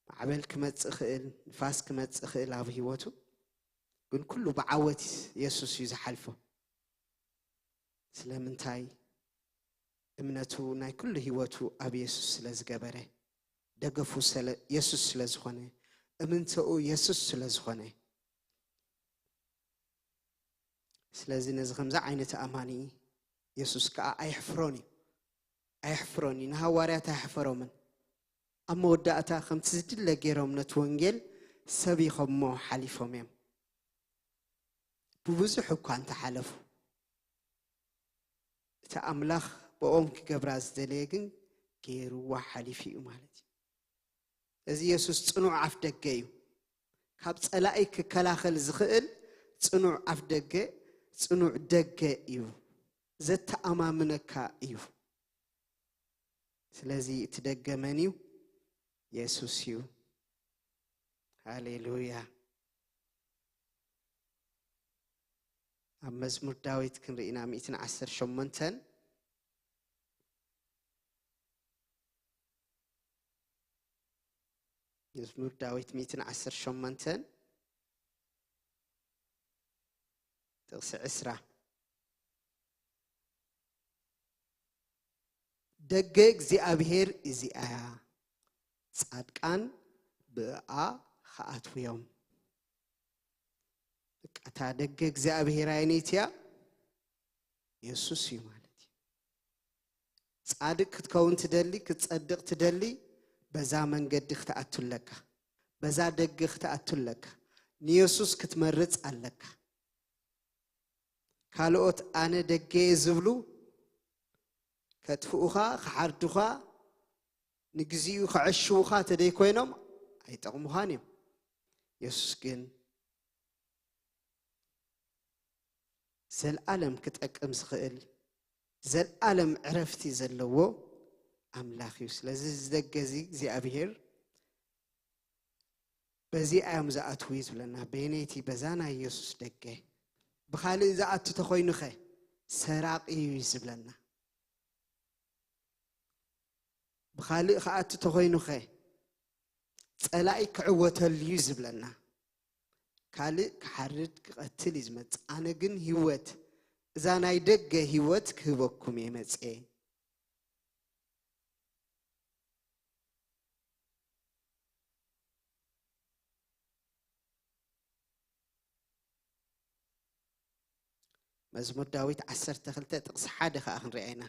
ማዕበል ክመጽእ ይኽእል፣ ንፋስ ክመጽእ ይኽእል ኣብ ህይወቱ፣ ግን ኩሉ ብዓወት የሱስ እዩ ዝሓልፎ። ስለምንታይ? እምነቱ ናይ ኩሉ ህይወቱ ኣብ የሱስ ስለ ዝገበረ፣ ደገፉ ስለ-፣ የሱስ ስለ ዝኾነ፣ እምንተኡ የሱስ ስለ ዝኾነ። ስለዚ ነዚ ከምዚ ዓይነት ኣማኒ የሱስ ከኣ ኣየሕፍሮን እዩ። ኣየሕፍሮን እዩ። ንሃዋርያት ኣየሕፈሮምን። ኣብ መወዳእታ ከምቲ ዝድለ ገይሮም ነቲ ወንጌል ሰቢኾሞ ሓሊፎም እዮም። ብብዙሕ እኳ እንተሓለፉ፣ እቲ ኣምላኽ ብኦም ክገብራ ዝደለየ ግን ገይርዋ ሓሊፉ እዩ ማለት እዩ። እዚ የሱስ ጽኑዕ ኣፍ ደገ እዩ። ካብ ጸላኢ ክከላኸል ዝኽእል ጽኑዕ ኣፍ ደገ፣ ጽኑዕ ደገ እዩ። ዘተኣማምነካ እዩ። ስለዚ እቲ ደገ መን እዩ? የሱስ እዩ። ሃሌሉያ። ኣብ መዝሙር ዳዊት ክንርኢ ኢና፣ ሚእትን ዓሰርተ ሸሞንተን። መዝሙር ዳዊት ሚእትን ዓሰርተ ሸሞንተን፣ ጥቕሲ ዕስራ። ደገ እግዚኣብሔር እዚኣ እያ፣ ጻድቃን ብእኣ ኸኣትውዮም። በቃ፣ እታ ደገ እግዚኣብሔር ኣየነይቲ እያ? የሱስ እዩ ማለት እዩ። ጻድቅ ክትከውን ትደሊ፣ ክትጸድቕ ትደሊ፣ በዛ መንገዲ ክትኣቱ ኣለካ። በዛ ደገ ክትኣቱ ኣለካ። ንየሱስ ክትመርጽ ኣለካ። ካልኦት ኣነ ደገ እየ ዝብሉ ከጥፍኡኻ፣ ክሓርዱኻ፣ ንግዚኡ ከዕሽዉኻ ተደይኮይኖም ኣይጠቕሙኻን እዮም። የሱስ ግን ዘልኣለም ክጠቅም ዝኽእል፣ ዘልኣለም ዕረፍቲ ዘለዎ ኣምላኽ እዩ። ስለዚ እዚ ደገ እዚ እግዚኣብሔር በዚኣ እዮም ዝኣትዉ እዩ ዝብለና። በየነይቲ? በዛ ናይ የሱስ ደገ። ብኻልእ ዝኣቱ ተኾይኑኸ ሰራቒ እዩ ዝብለና። ብኻልእ ክኣቱ ተኾይኑኸ ጸላኢ ክዕወተሉ እዩ ዝብለና። ካልእ ክሓርድ ክቐትል እዩ ዝመጽእ። ኣነ ግን ህይወት፣ እዛ ናይ ደገ ህይወት ክህበኩም እየ መጽኤ። መዝሙር ዳዊት ዓሰርተ ክልተ ጥቕሲ ሓደ ከኣ ክንሪኣ ኢና።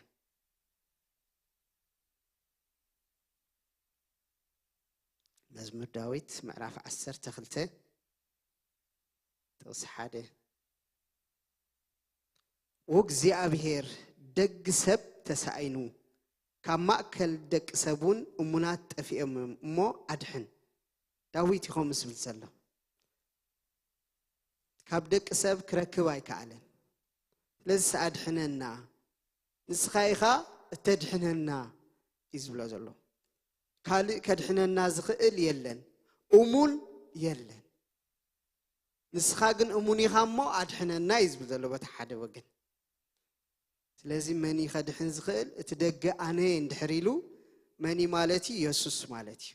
መዝሙር ዳዊት ምዕራፍ ዓሰርተ ክልተ ጥቕሲ ሓደ። "ወእግዚኣብሔር ደግ ሰብ ተሳኢኑ፣ ካብ ማእከል ደቂ ሰብ እውን እሙናት ጠፊኦም እዮም እሞ ኣድሕን።" ዳዊት እዩ ከምኡ ዝብል ዘሎ። ካብ ደቂ ሰብ ክረክብ ኣይከኣለን። ስለዚስ ኣድሕነና፣ ንስኻ ኢኻ እተድሕነና እዩ ዝብሎ ዘሎ። ካልእ ከድሕነና ዝኽእል የለን፣ እሙን የለን። ንስኻ ግን እሙን ኢኻ እሞ ኣድሕነና እዩ ዝብል ዘሎ በቲ ሓደ ወገን። ስለዚ መን እዩ ከድሕን ዝኽእል? እቲ ደገ ኣነ እየ እንድሕር ኢሉ መን እዩ ማለት እዩ? የሱስ ማለት እዩ።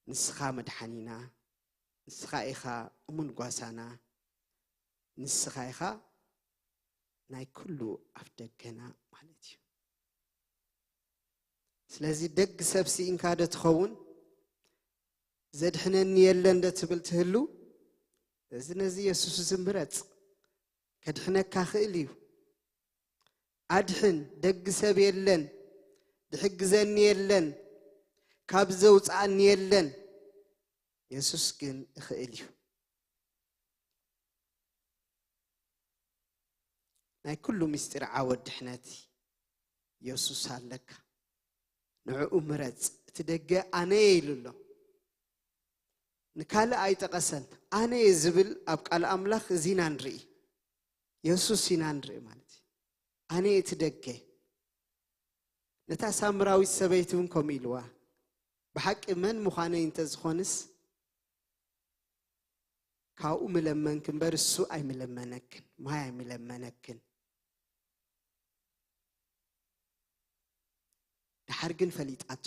ንስኻ መድሓኒና፣ ንስኻ ኢኻ እሙን ጓሳና፣ ንስኻ ኢኻ ናይ ኩሉ ኣፍ ደገና ማለት እዩ። ስለዚ ደግ ሰብ ስኢንካ ዶ ትኸውን? ዘድሕነኒ የለን ዶ ትብል ትህሉ? እዚ ነዚ የሱስ እዚ ምረጽ። ከድሕነካ ክእል እዩ። ኣድሕን፣ ደግ ሰብ የለን፣ ድሕግዘኒ የለን፣ ካብ ዘውፅኣኒ የለን። የሱስ ግን እኽእል እዩ። ናይ ኩሉ ምስጢር ዓወት ድሕነት የሱስ ኣለካ። ንዕኡ ምረጽ። እቲ ደገ ኣነ እየ ኢሉ ኣሎ። ንካልእ ኣይጠቐሰን። ኣነ እየ ዝብል ኣብ ቃል ኣምላኽ እዚ ኢና ንርኢ። የሱስ ኢና ንርኢ ማለት እዩ። ኣነ እቲ ደገ። ነታ ሳምራዊት ሰበይቲ እውን ከምኡ ኢልዋ። ብሓቂ መን ምዃነይ እንተዝኾንስ ካብኡ ምለመንክ እምበር እሱ ኣይምለመነክን፣ ማይ ኣይምለመነክን። ደሓር ግን ፈሊጣቶ።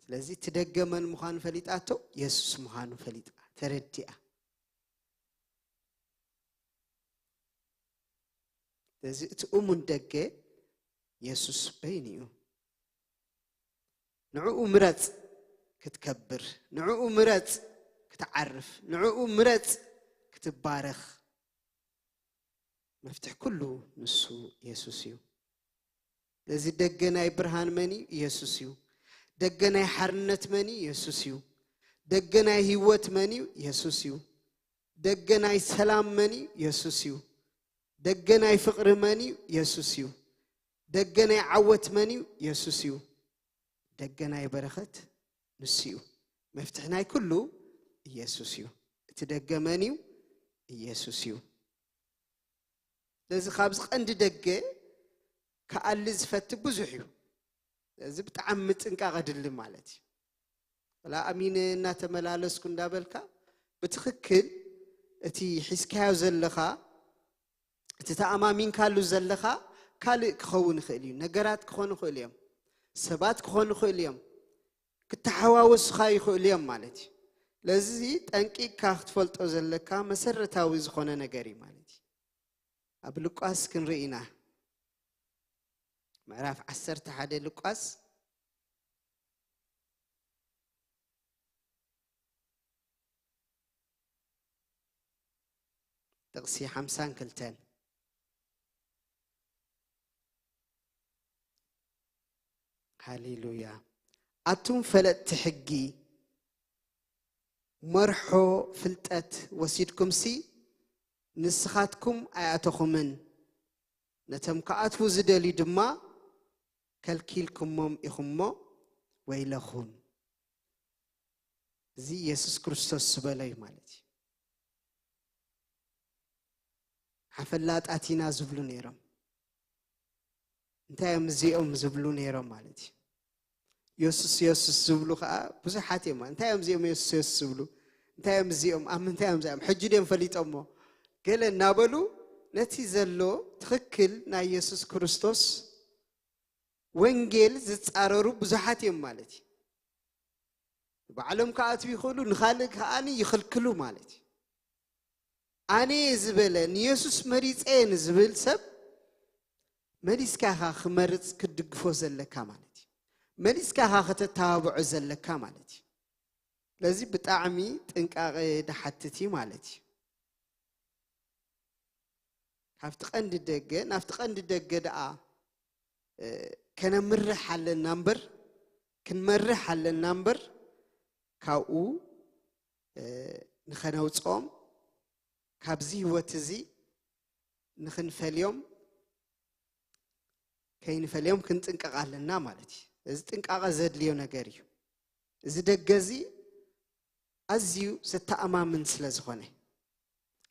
ስለዚ እቲ ደገ መን ምዃኑ ፈሊጣቶ፣ የሱስ ምዃኑ ፈሊጣ፣ ተረዲኣ። ስለዚ እቲ እሙን ደገ የሱስ በይኑ እዩ። ንዕኡ ምረጽ ክትከብር፣ ንዕኡ ምረጽ ክትዓርፍ፣ ንዕኡ ምረጽ ክትባረኽ። መፍትሕ ኩሉ ንሱ የሱስ እዩ። ስለዚ ደገ ናይ ብርሃን መን እዩ? የሱስ እዩ። ደገ ናይ ሓርነት መን እዩ? የሱስ እዩ። ደገ ናይ ህይወት መን እዩ? የሱስ እዩ። ደገ ናይ ሰላም መን እዩ? የሱስ እዩ። ደገ ናይ ፍቕሪ መን እዩ? የሱስ እዩ። ደገ ናይ ዓወት መን እዩ? የሱስ እዩ። ደገ ናይ በረኸት ንሱ እዩ። መፍትሒ ናይ ኩሉ ኢየሱስ እዩ። እቲ ደገ መን እዩ? ኢየሱስ እዩ። ስለዚ ካብዚ ቀንዲ ደገ ክኣሊ ዝፈቲ ብዙሕ እዩ። ስለዚ ብጣዕሚ ጥንቃቐ ድሊ ማለት እዩ። ወላ ኣሚነ እናተመላለስኩ እንዳበልካ ብትኽክል እቲ ሒዝካዮ ዘለኻ፣ እቲ ተኣማሚንካሉ ዘለኻ ካልእ ክኸውን ይኽእል እዩ። ነገራት ክኾኑ ይኽእሉ እዮም። ሰባት ክኾኑ ይኽእሉ እዮም። ክተሓዋወሱኻ ይኽእሉ እዮም ማለት እዩ። ለዚ ጠንቂቕካ ክትፈልጦ ዘለካ መሰረታዊ ዝኾነ ነገር እዩ ማለት እዩ። ኣብ ሉቃስ ክንርኢ ኢና። ምዕራፍ ዓሰርተ ሓደ ሉቃስ ጥቕሲ ሓምሳን ክልተን። ሃሌሉያ። ኣቱም ፈለጥቲ ሕጊ፣ መርሖ ፍልጠት ወሲድኩምሲ፣ ንስኻትኩም ኣይኣተኹምን፣ ነቶም ክኣትዉ ዝደልዩ ድማ ከልኪልኩሞም ኢኹምሞ፣ ወይለኹም። እዚ የሱስ ክርስቶስ ዝበሎ እዩ ማለት እዩ። ሓፈላጣት ኢና ዝብሉ ነይሮም። እንታይ እዮም እዚኦም ዝብሉ ነይሮም ማለት እዩ። የሱስ የሱስ ዝብሉ ከዓ ብዙሓት እዮም። እንታይ እዮም እዚኦም የሱስ የሱስ ዝብሉ? እንታይ እዮም እዚኦም? ኣብ ምንታይ እዮም እዚኦም? ሕጂ ድዮም ፈሊጦሞ? ገለ እናበሉ ነቲ ዘሎ ትኽክል ናይ የሱስ ክርስቶስ ወንጌል ዝጻረሩ ብዙሓት እዮም ማለት እዩ። ባዕሎም ክኣትዉ ይኽእሉ፣ ንኻልእ ከኣ ይኽልክሉ ማለት እዩ። ኣነ እየ ዝበለ፣ ንየሱስ መሪጸ እየ ንዝብል ሰብ መሊስካ ኢኻ ክመርጽ ክትድግፎ ዘለካ ማለት እዩ። መሊስካ ኢኻ ከተተባብዖ ዘለካ ማለት እዩ። ስለዚ ብጣዕሚ ጥንቃቐ ዝሓትት እዩ ማለት እዩ። ካብቲ ቀንዲ ደገ ናብቲ ቀንዲ ደገ ደኣ፣ እ፣ ከነምርሕ ኣለና እምበር፣ ክንመርሕ ኣለና እምበር፣ ካብኡ፣ እ፣ ንኸነውጽኦም፣ ካብዚ ህይወት እዚ ንኽንፈልዮም፣ ከይንፈልዮም ክንጥንቀቕ ኣለና ማለት እዩ። እዚ ጥንቃቐ ዘድልዮ ነገር እዩ። እዚ ደገ እዚ ኣዝዩ ዘተኣማምን ስለ ዝኾነ፣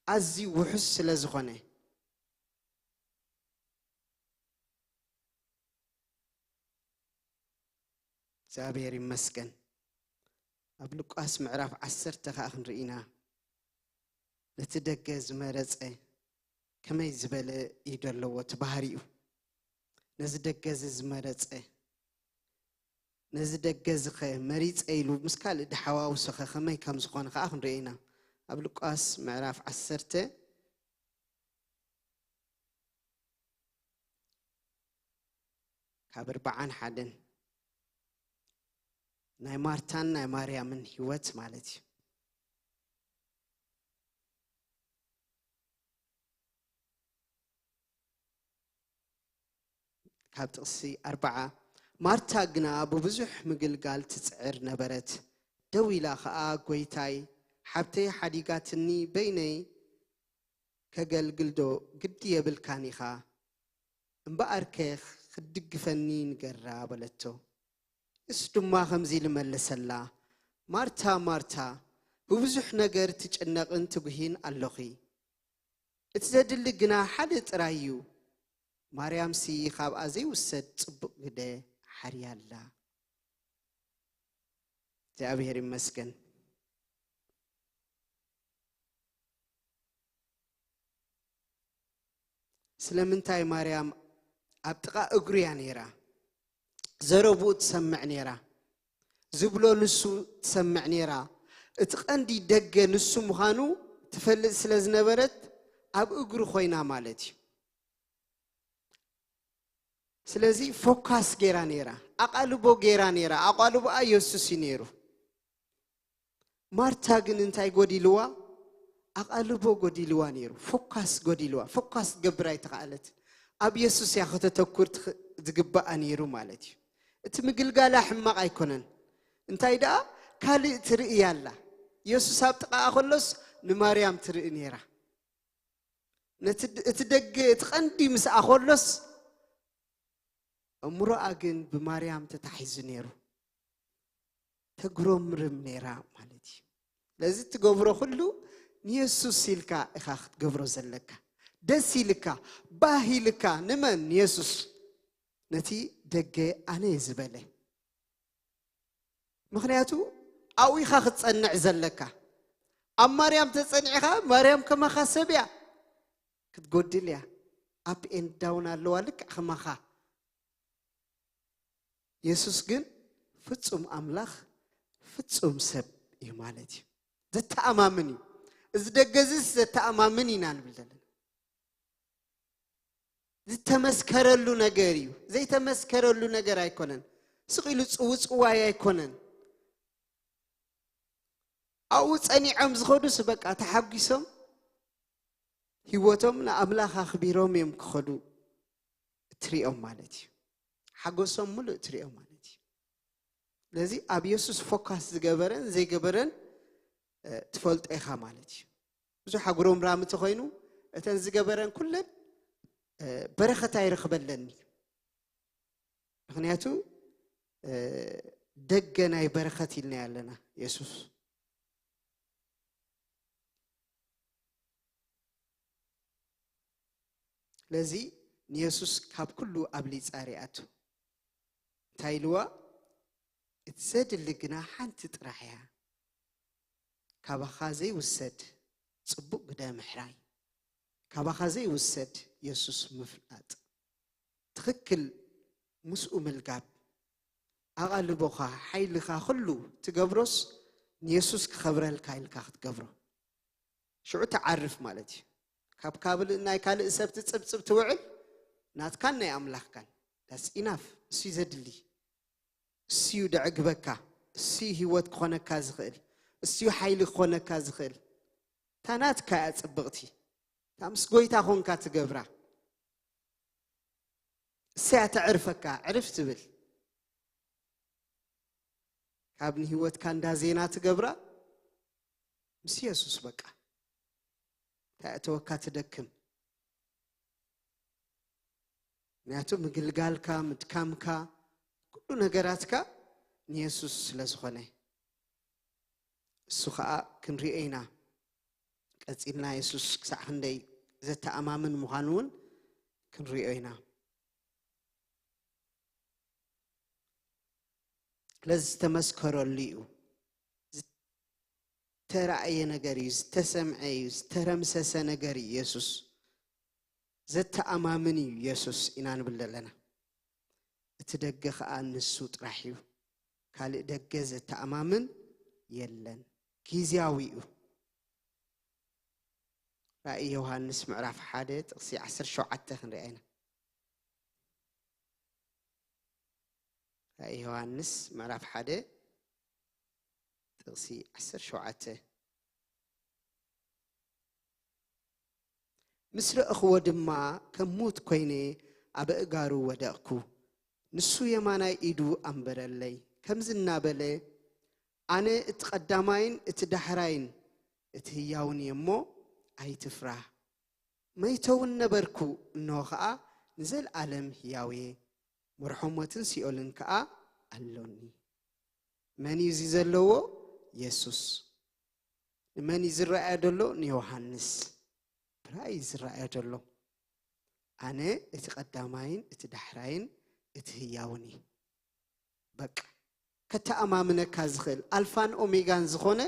ኣዝዩ ውሑስ ስለ ዝኾነ፣ እግዚኣብሔር ይመስገን። ኣብ ሉቃስ ምዕራፍ ዓሰርተ ኸኣ ክንርኢ ኢና። ነቲ ደገ ዝመረጸ ከመይ ዝበለ ኢድ ኣለዎ እቲ ባህሪኡ። ነዚ ደገ እዚ ዝመረጸ፣ ነዚ ደገ እዚ ኸ መሪጸ ኢሉ ምስ ካልእ ድሓዋውሶ ኸ ከመይ ከም ዝኾነ ኸኣ ክንርኢ ኢና። ኣብ ሉቃስ ምዕራፍ ዓሰርተ ካብ ኣርብዓን ሓደን ናይ ማርታን ናይ ማርያምን ህይወት ማለት እዩ። ካብ ጥቕሲ ኣርብዓ፣ ማርታ ግና ብብዙሕ ምግልጋል ትጽዕር ነበረት። ደው ኢላ ኸኣ፣ "ጐይታይ፣ ሓብተይ ሓዲጋትኒ በይነይ ከገልግልዶ ግዲ የብልካን ኢኻ? እምበኣርከ ክትድግፈኒ ንገራ" በለቶ። ንሱ ድማ ከምዚ ኢሉ መለሰላ፣ "ማርታ፣ ማርታ፣ ብብዙሕ ነገር ትጭነቕን ትጉሂን ኣሎኺ። እቲ ዘድሊ ግና ሓደ ጥራይ እዩ። ማርያምሲ ካብኣ ዘይውሰድ ጽቡቕ ግደ ሓርያ ኣላ።" እግዚኣብሔር ይመስገን። ስለምንታይ ማርያም ኣብ ጥቓ እግሩ እያ ነይራ? ዘረብኡ ትሰምዕ ነይራ። ዝብሎ ንሱ ትሰምዕ ነይራ። እቲ ቀንዲ ደገ ንሱ ምዃኑ ትፈልጥ ስለ ዝነበረት ኣብ እግሩ ኮይና ማለት እዩ። ስለዚ ፎካስ ገይራ ነይራ፣ ኣቓልቦ ገይራ ነይራ። ኣቓልቦኣ የሱስ እዩ ነይሩ። ማርታ ግን እንታይ ጎዲልዋ? ኣቓልቦ ጎዲልዋ ነይሩ። ፎካስ ጎዲልዋ። ፎካስ ትገብር ኣይተኻእለት። ኣብ የሱስ እያ ከተተኩር ትኽ-፣ ዝግባኣ ነይሩ ማለት እዩ። እቲ ምግልጋላ ሕማቕ ኣይኮነን። እንታይ ደኣ ካልእ ትርኢ ኣላ። የሱስ ኣብ ጥቓኣ ከሎስ ንማርያም ትርኢ ነይራ። ነቲ ድ-፣ እቲ ደገ፣ እቲ ቀንዲ ምስኣ ከሎስ፣ እምሮኣ ግን ብማርያም ተታሒዙ ነይሩ። ተጉረምርም ነይራ ማለት እዩ። ስለዚ ትገብሮ ኩሉ ንየሱስ ኢልካ ኢኻ ክትገብሮ ዘለካ። ደስ ኢልካ፣ ባህ ኢልካ፣ ንመን? ንየሱስ። ነቲ ደገ ኣነ እየ ዝበለ። ምኽንያቱ ኣብኡ ኢኻ ክትጸንዕ ዘለካ። ኣብ ማርያም ተጸኒዕኻ፣ ማርያም ከማኻ ሰብ እያ። ክትጎድል እያ። ኣፕ ኤንድ ዳውን ኣለዋ ልክዕ ከማኻ። የሱስ ግን ፍጹም ኣምላኽ፣ ፍጹም ሰብ እዩ ማለት እዩ። ዘተኣማምን እዩ። እዚ ደገ እዚስ ዘተኣማምን ኢና ንብል ዘለና። ዝተመስከረሉ ነገር እዩ። ዘይተመስከረሉ ነገር ኣይኮነን። ስቕ ኢሉ ጽውጽዋይ ኣይኮነን። ኣብኡ ጸኒዖም ዝኸዱስ በቃ ተሓጒሶም ህይወቶም ንኣምላኽ ኣኽቢሮም እዮም ክኸዱ እትሪኦም ማለት እዩ። ሓጎሶም ምሉእ እትሪኦም ማለት እዩ። ስለዚ ኣብ የሱስ ፎካስ ዝገበረን ዘይገበረን፣ እ፣ ትፈልጦ ኢኻ ማለት እዩ። ብዙሕ ኣጉረምራም እንተኾይኑ፣ እተን ዝገበረን ኩለን፣ እ፣ በረኸት ኣይረኽበለኒ። ምኽንያቱ፣ እ፣ ደገ ናይ በረኸት ኢልና ኣለና የሱስ። ስለዚ ንየሱስ ካብ ኩሉ ኣብሊጻ ሪኣቶ። እንታይ ኢልዋ? "እቲ ዘድሊ ግና ሓንቲ ጥራሕ እያ። ካባኻ ዘይውሰድ ጽቡቕ ግደ ምሕራይ፣ ካባኻ ዘይውሰድ የሱስ ምፍላጥ፣ ትኽክል ምስኡ ምልጋብ፣ ኣቓልቦኻ፣ ሓይልኻ፣ ኩሉ ትገብሮስ ንየሱስ ክኸብረልካ ኢልካ ክትገብሮ። ሽዑ ትዓርፍ ማለት እዩ። ካብ፣ ካብ ናይ ካልእ ሰብ ትጽብጽብ ትውዕል፣ ናትካን ናይ ኣምላኽካን። That's enough። እሱ እዩ ዘድሊ። እሱ እዩ ደዕግበካ። እሱ እዩ ህይወት ክኾነካ ዝኽእል። እሱ እዩ ሓይሊ ክኾነካ ዝኽእል። እታ ናትካ እያ ጽብቕቲ። እታ ምስ ጎይታ ኾንካ ትገብራ። እሰያ ተዕርፈካ፣ ዕርፍ ትብል። ካብ ንህይወትካ እንዳ ዜና ትገብራ ምስ የሱስ በቃ። እንታይ ኣእተወካ ትደክም። ምክንያቱ ምግልጋልካ፣ ምድካምካ፣ ኩሉ ነገራትካ ንየሱስ ስለ ዝኾነ። እሱ ኸኣ ክንሪኦ ኢና። ቀጺልና የሱስ ክሳዕ ክንደይ ዘተኣማምን ምዃኑ እውን ክንሪኦ ኢና። ስለዚ ዝተመስከረሉ እዩ። ዝተራእየ ነገር እዩ፣ ዝተሰምዐ እዩ፣ ዝተረምሰሰ ነገር እዩ። የሱስ ዘተኣማምን እዩ የሱስ ኢና ንብል ዘለና። እቲ ደገ ኸኣ ንሱ ጥራሕ እዩ። ካልእ ደገ ዘተኣማምን የለን። ግዝያዊ እዩ። ራእይ ዮሃንስ ምዕራፍ ሓደ ጥቕሲ ዓሰርተ ሸውዓተ ክንሪኣ ኢና። ራእይ ዮሃንስ ምዕራፍ ሓደ ጥቕሲ ዓሰርተ ሸውዓተ። ምስ ረእኽዎ ድማ ከም ሙት ኮይነ ኣብ ኣእጋሩ ወደቕኩ። ንሱ የማናይ ኢዱ ኣንበረለይ። ከምዚ እናበለ፣ ኣነ እቲ ቀዳማይን እቲ ዳሕራይን እቲ ህያውን እየ እሞ ኣይትፍራህ። መይተ እውን ነበርኩ፣ እንሆ ኸኣ ንዘለኣለም ህያው እየ። መርሖ ሞትን ሲኦልን ከኣ ኣሎኒ። መን እዩ እዚ ዘለዎ? የሱስ። ንመን እዩ ዝረኣዮ ዘሎ? ንዮሃንስ። ብራእይ እዩ ዝረኣዮ ዘሎ። ኣነ እቲ ቀዳማይን እቲ ዳሕራይን እቲ ህያውን እየ። በቃ፣ ከተኣማምነካ ዝኽእል ኣልፋን ኦሜጋን ዝኾነ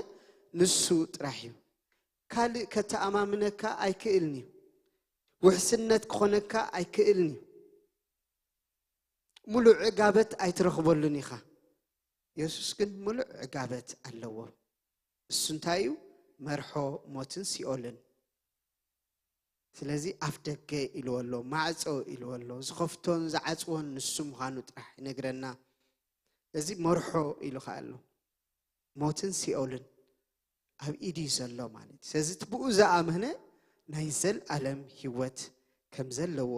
ንሱ ጥራሕ እዩ። ካልእ ከተኣማምነካ ኣይክእልን እዩ። ውሕስነት ክኾነካ ኣይክእልን እዩ። ሙሉእ ዕጋበት ኣይትረኽበሉን ኢኻ። የሱስ ግን ሙሉእ ዕጋበት ኣለዎ። እሱ እንታይ እዩ? መርሖ ሞትን ሲኦልን። ስለዚ ኣፍ ደገ ኢልዎ ኣሎ፣ ማዕጾ ኢልዎ ኣሎ። ዝኸፍቶን ዝዓጽዎን ንሱ ምዃኑ ጥራሕ ይነግረና። እዚ መርሖ ኢሉ ኸኣ ኣሎ። ሞትን ሲኦልን ኣብ ኢዱ እዩ ዘሎ ማለት እዩ። ስለዚ እቲ ብኡ ዝኣመነ ናይ ዘልኣለም ህይወት ከም ዘለዎ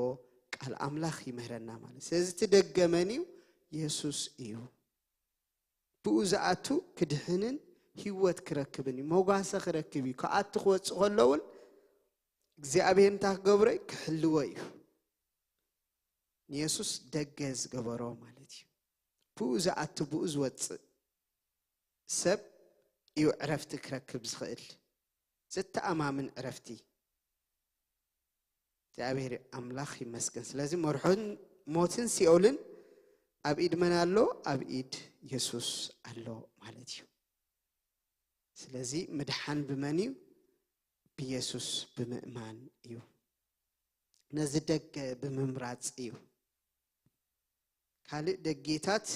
ቃል ኣምላኽ ይምህረና ማለት እዩ። ስለዚ እቲ ደገ መን እዩ? የሱስ እዩ። ብኡ ዝኣቱ ክድሕንን ህይወት ክረክብን እዩ። መጓሰ ክረክብ እዩ። ክኣቱ ክወጽእ ከሎ እውን እግዚኣብሔር እንታይ ክገብሮ እዩ? ክሕልዎ እዩ። ንየሱስ ደገ ዝገበሮ ማለት እዩ። ብኡ ዝኣቱ ብኡ ዝወጽእ ሰብ እዩ ዕረፍቲ ክረክብ ዝኽእል። ዘተኣማምን ዕረፍቲ። እግዚኣብሔር ኣምላኽ ይመስገን። ስለዚ መርሖን ሞትን ሲኦልን ኣብ ኢድ መን ኣሎ? ኣብ ኢድ የሱስ ኣሎ ማለት እዩ። ስለዚ ምድሓን ብመን እዩ? ብየሱስ ብምእማን እዩ። ነዚ ደገ ብምምራጽ እዩ። ካልእ ደጌታት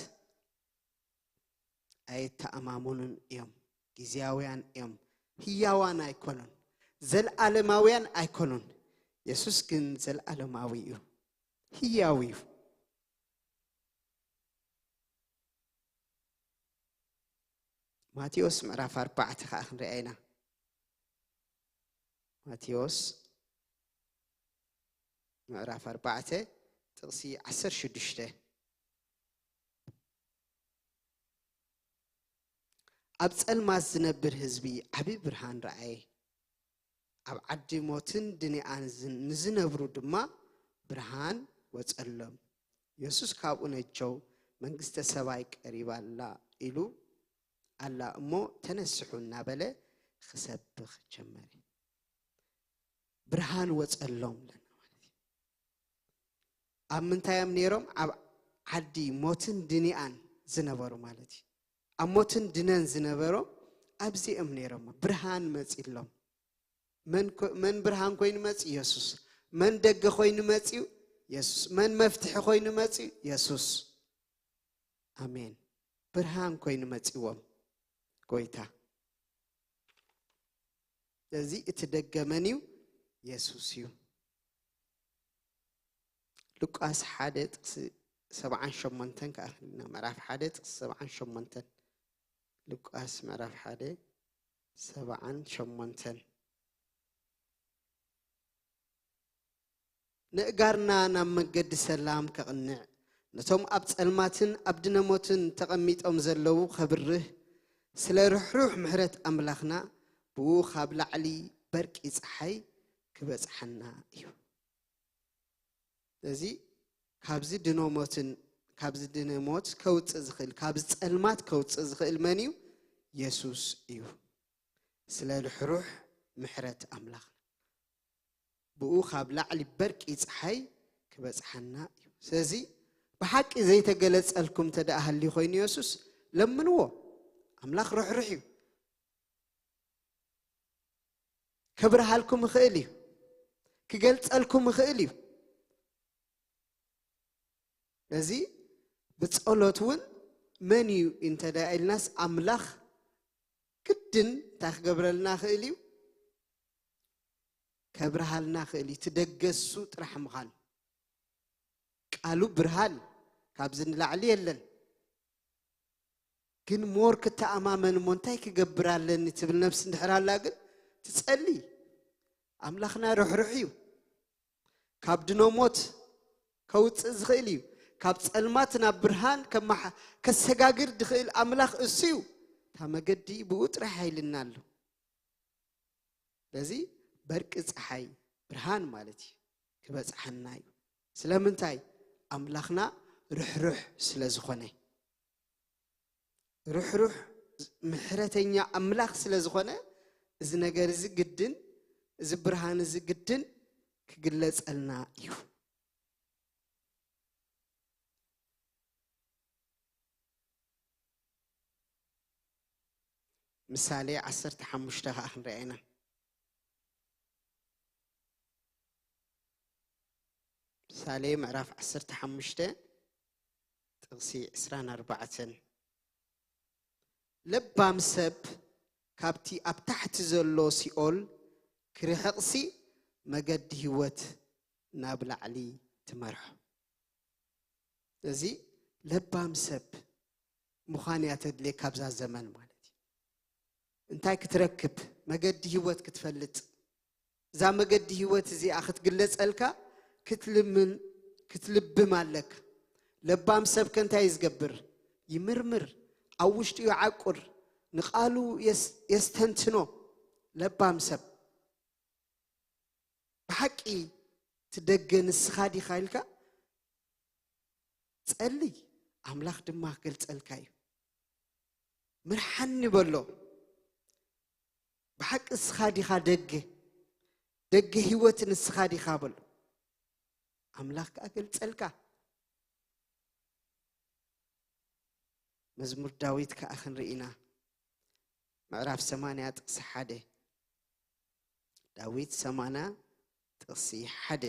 ኣይተኣማመኑን እዮም። ግዝያውያን እዮም። ህያዋን ኣይኮኑን። ዘልኣለማውያን ኣይኮኑን። የሱስ ግን ዘልኣለማዊ እዩ። ህያው እዩ። ማቴዎስ ምዕራፍ ኣርባዕተ ኸዓ ክንሪኣ ኢና። ማቴዎስ ምዕራፍ ኣርባዕተ ጥቕሲ ዓሰርተ ሽዱሽተ። ኣብ ጸልማት ዝነብር ህዝቢ ዓቢ ብርሃን ረኣየ። ኣብ ዓዲ ሞትን ድንኣን ዝ-፣ ንዝነብሩ ድማ ብርሃን ወጸሎም። የሱስ ካብኡ ነጀው፣ መንግስተ ሰማይ ቀሪባ ኣላ ኢሉ ኣላ እሞ ተነስሑ እናበለ ክሰብኽ ጀመረ። ብርሃን ወጸሎም ኣለና ማለት እዩ። ኣብ ምንታይ እዮም ነይሮም? ኣብ ዓዲ ሞትን ድንኣን ዝነበሩ ማለት እዩ። ኣብ ሞትን ድነን ዝነበሮም ኣብዚኦም ነይሮም። ብርሃን መጺሎም። መን ኮ-፣ መን ብርሃን ኮይኑ መጺኡ? የሱስ። መን ደገ ኮይኑ መጺኡ? የሱስ። መን መፍትሒ ኮይኑ መጺኡ? የሱስ። ኣሜን። ብርሃን ኮይኑ መጺዎም ጎይታ። ስለዚ እቲ ደገ መን እዩ? የሱስ እዩ። ሉቃስ ሓደ ጥቕሲ ሰብዓን ሸሞንተን ከኣ ክንና፣ ምዕራፍ ሓደ ጥቕሲ ሰብዓን ሸሞንተን። ሉቃስ ምዕራፍ ሓደ ሰብዓን ሸሞንተን። ንእጋርና ናብ መገዲ ሰላም ከቕንዕ፣ ነቶም ኣብ ጸልማትን ኣብ ድነሞትን ተቐሚጦም ዘለዉ ከብርህ፣ ስለ ርሕሩሕ ምሕረት ኣምላኽና፣ ብኡ ካብ ላዕሊ በርቂ ጸሓይ ክበጽሓና እዩ። ስለዚ ካብዚ ድነሞትን፣ ካብዚ ድነሞት ከውጽእ ዝኽእል፣ ካብዚ ጸልማት ከውጽእ ዝኽእል መን እዩ? የሱስ እዩ። ስለ ርሕሩሕ ምሕረት ኣምላኽ። ብኡ ካብ ላዕሊ በርቂ ጸሓይ ክበጽሓና እዩ። ስለዚ ብሓቂ ዘይተገለጸልኩም እንተ ደኣ ሃልዩ ኮይኑ የሱስ፣ ለምንዎ። ኣምላኽ ርሕሩሕ እዩ። ከብርሃልኩም ይኽእል እዩ። ክገልጸልኩም ይኽእል እዩ። ነዚ ብጸሎት እውን መን እዩ እንተ ደኣ ኢልናስ፣ ኣምላኽ ግድን እንታይ ክገብረልና ይኽእል እዩ? ከብርሃልና ይኽእል እዩ። እቲ ደገሱ ጥራሕ ምዃን። ቃሉ ብርሃን ካብዚ ንላዕሊ የለን። ግን ሞር ክተኣማመን እሞ እንታይ ክገብር ኣለኒ ትብል ነፍሲ እንድሕር ኣላ ግን ትጸሊ። ኣምላኽና ርሕሩሕ እዩ። ካብ ድኖ ሞት ከውጽእ ዝኽእል እዩ። ካብ ጸልማት ናብ ብርሃን ከመሓ-፣ ከሰጋግር ዝኽእል ኣምላኽ እሱ እዩ። እታ መገዲ ብኡ ጥራሕ ሓይልና ኣሎ። ስለዚ በርቂ ጸሓይ ብርሃን ማለት እዩ። ክበጽሓና እዩ። ስለምንታይ? ኣምላኽና ርሕሩሕ ስለ ዝኾነ። ርሕሩሕ ምሕረተኛ ኣምላኽ ስለ ዝኾነ፣ እዚ ነገር እዚ ግድን፣ እዚ ብርሃን እዚ ግድን ክግለጸልና እዩ። ምሳሌ ዓሰርተ ሓሙሽተ ከኣ ክንሪኣ ኢና። ምሳሌ ምዕራፍ ዓሰርተ ሓሙሽተ ጥቕሲ ዕስራን ኣርባዕተን። ለባም ሰብ ካብቲ ኣብ ታሕቲ ዘሎ ሲኦል ክርሕቕሲ፣ መገዲ ህይወት ናብ ላዕሊ ትመርሖ። እዚ ለባም ሰብ ምዃን እያ ተድልየካ ኣብዛ ዘመን ማለት እዩ። እንታይ ክትረክብ? መገዲ ህይወት ክትፈልጥ። እዛ መገዲ ህይወት እዚኣ ክትግለጸልካ ክትልምን፣ ክትልብም ኣለካ። ለባም ሰብ ከ እንታይ እዩ ዝገብር? ይምርምር፣ ኣብ ውሽጡ ይዓቁር፣ ንቓሉ የስ-፣ የስተንትኖ። ለባም ሰብ ብሓቂ እቲ ደገ ንስኻ ዲኻ ኢልካ ጸልይ፣ ኣምላኽ ድማ ክገልጸልካ እዩ። ምርሓኒ በሎ። ብሓቂ ንስኻ ዲኻ ደገ፣ ደገ ህይወት ንስኻ ዲኻ በሎ። ኣምላኽ ከኣ ገልጸልካ። መዝሙር ዳዊት ከኣ ክንርኢ ኢና። ምዕራፍ ሰማንያ ጥቕሲ ሓደ። ዳዊት ሰማንያ ጥቕሲ ሓደ።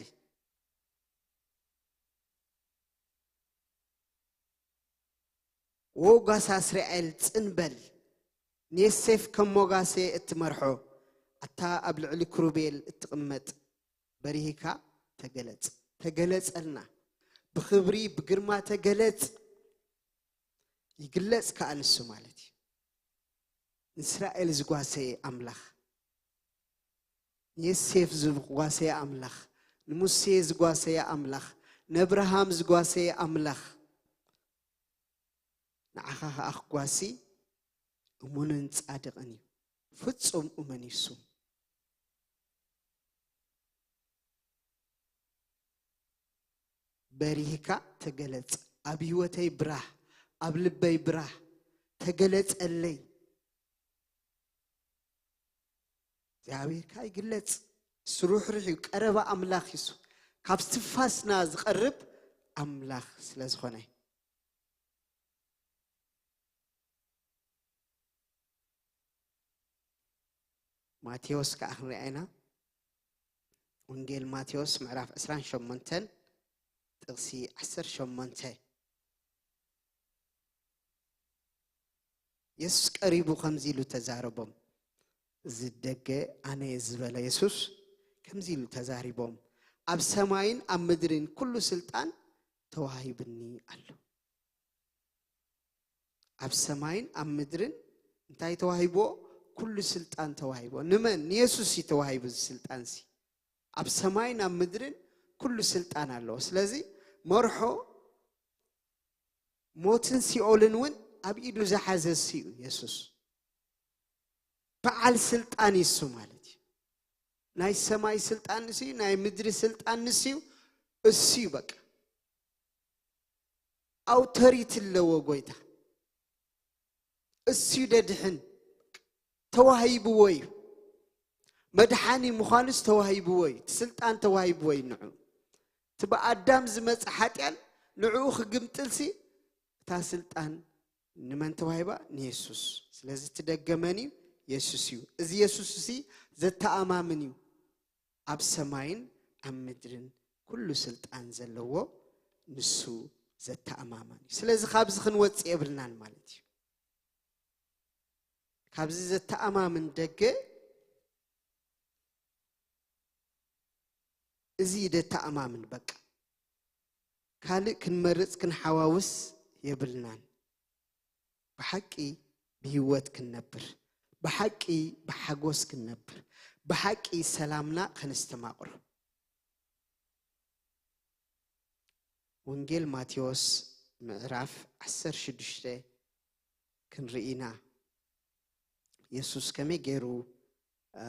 "ዎ ጓሳ እስራኤል ጽን በል፣ ንዮሴፍ ከም ሞጋሴ እትመርሖ፣ ኣታ ኣብ ልዕሊ ክሩቤል እትቕመጥ፣ በሪህካ ተገለጽ።" ተገለጸልና። ብኽብሪ ብግርማ ተገለጽ። ይግለጽ ከኣ ንሱ ማለት እዩ። ንእስራኤል ዝጓሰየ ኣምላኽ፣ ንዮሴፍ ዝጓሰየ ኣምላኽ፣ ንሙሴ ዝጓሰየ ኣምላኽ፣ ንኣብርሃም ዝጓሰየ ኣምላኽ፣ ንዓኻ ከኣ ክጓሲ እሙንን ጻድቕን እዩ። ፍጹም እሙን እዩ እሱ። በሪህካ ተገለጽ። ኣብ ህይወተይ ብራህ፣ ኣብ ልበይ ብራህ፣ ተገለጸለይ። እግዚኣብሔር ከኣ ይግለጽ። እሱ ርሕሩሕ እዩ፣ ቀረባ ኣምላኽ እዩ እሱ። ካብ ትንፋስና ዝቐርብ ኣምላኽ ስለ ዝኾነ። ማቴዎስ ከኣ ክንሪኣ ኢና። ወንጌል ማቴዎስ ምዕራፍ ዕስራን ሸሞንተን ጥቕሲ ዓሰርተ ሸሞንተ። የሱስ ቀሪቡ ከምዚ ኢሉ ተዛረቦም። እዚ ደገ ኣነ እየ ዝበለ የሱስ ከምዚ ኢሉ ተዛሪቦም፣ "ኣብ ሰማይን ኣብ ምድርን ኩሉ ስልጣን ተዋሂብኒ ኣሎ።" ኣብ ሰማይን ኣብ ምድርን እንታይ ተዋሂብዎ? ኩሉ ስልጣን ተዋሂብዎ። ንመን? ንየሱስ እዩ ተዋሂቡ እዚ ስልጣን እዚ። ኣብ ሰማይን ኣብ ምድርን ኩሉ ስልጣን ኣለዎ። ስለዚ መርሖ ሞትን ሲኦልን እውን ኣብ ኢዱ ዝሓዘ እሱ እዩ የሱስ። በዓል ስልጣን እዩ እሱ ማለት እዩ። ናይ ሰማይ ስልጣን ንሱ እዩ፣ ናይ ምድሪ ስልጣን ንሱ እዩ። እሱ እዩ በቃ። ኣውቶሪቲ ኣለዎ ጎይታ። እሱ እዩ ደድሕን። ተዋሂብዎ እዩ። መድሓኒ ምዃኑስ ተዋሂብዎ እዩ። እቲ ስልጣን ተዋሂብዎ እዩ ንዑ። እቲ ብኣዳም ዝመጸ ሓጢኣን ንዕኡ ክግምጥልሲ እታ ስልጣን ንመን ተዋሂባ? ንየሱስ። ስለዚ እቲ ደገ መን እዩ? የሱስ እዩ። እዚ የሱስ እዚ ዘተኣማምን እዩ። ኣብ ሰማይን ኣብ ምድርን ኩሉ ስልጣን ዘለዎ ንሱ ዘተኣማማን እዩ። ስለዚ ካብዚ ክንወጽእ የብልናን ማለት እዩ። ካብዚ ዘተኣማምን ደገ እዚ ደተኣማምን በቃ ካልእ ክንመርጽ ክንሓዋውስ የብልናን። ብሓቂ ብህይወት ክንነብር፣ ብሓቂ ብሓጎስ ክንነብር፣ ብሓቂ ሰላምና ከነስተማቕሮ። ወንጌል ማቴዎስ ምዕራፍ ዓሰርተ ሽዱሽተ ክንርኢ ኢና። የሱስ ከመይ ገይሩ አ፣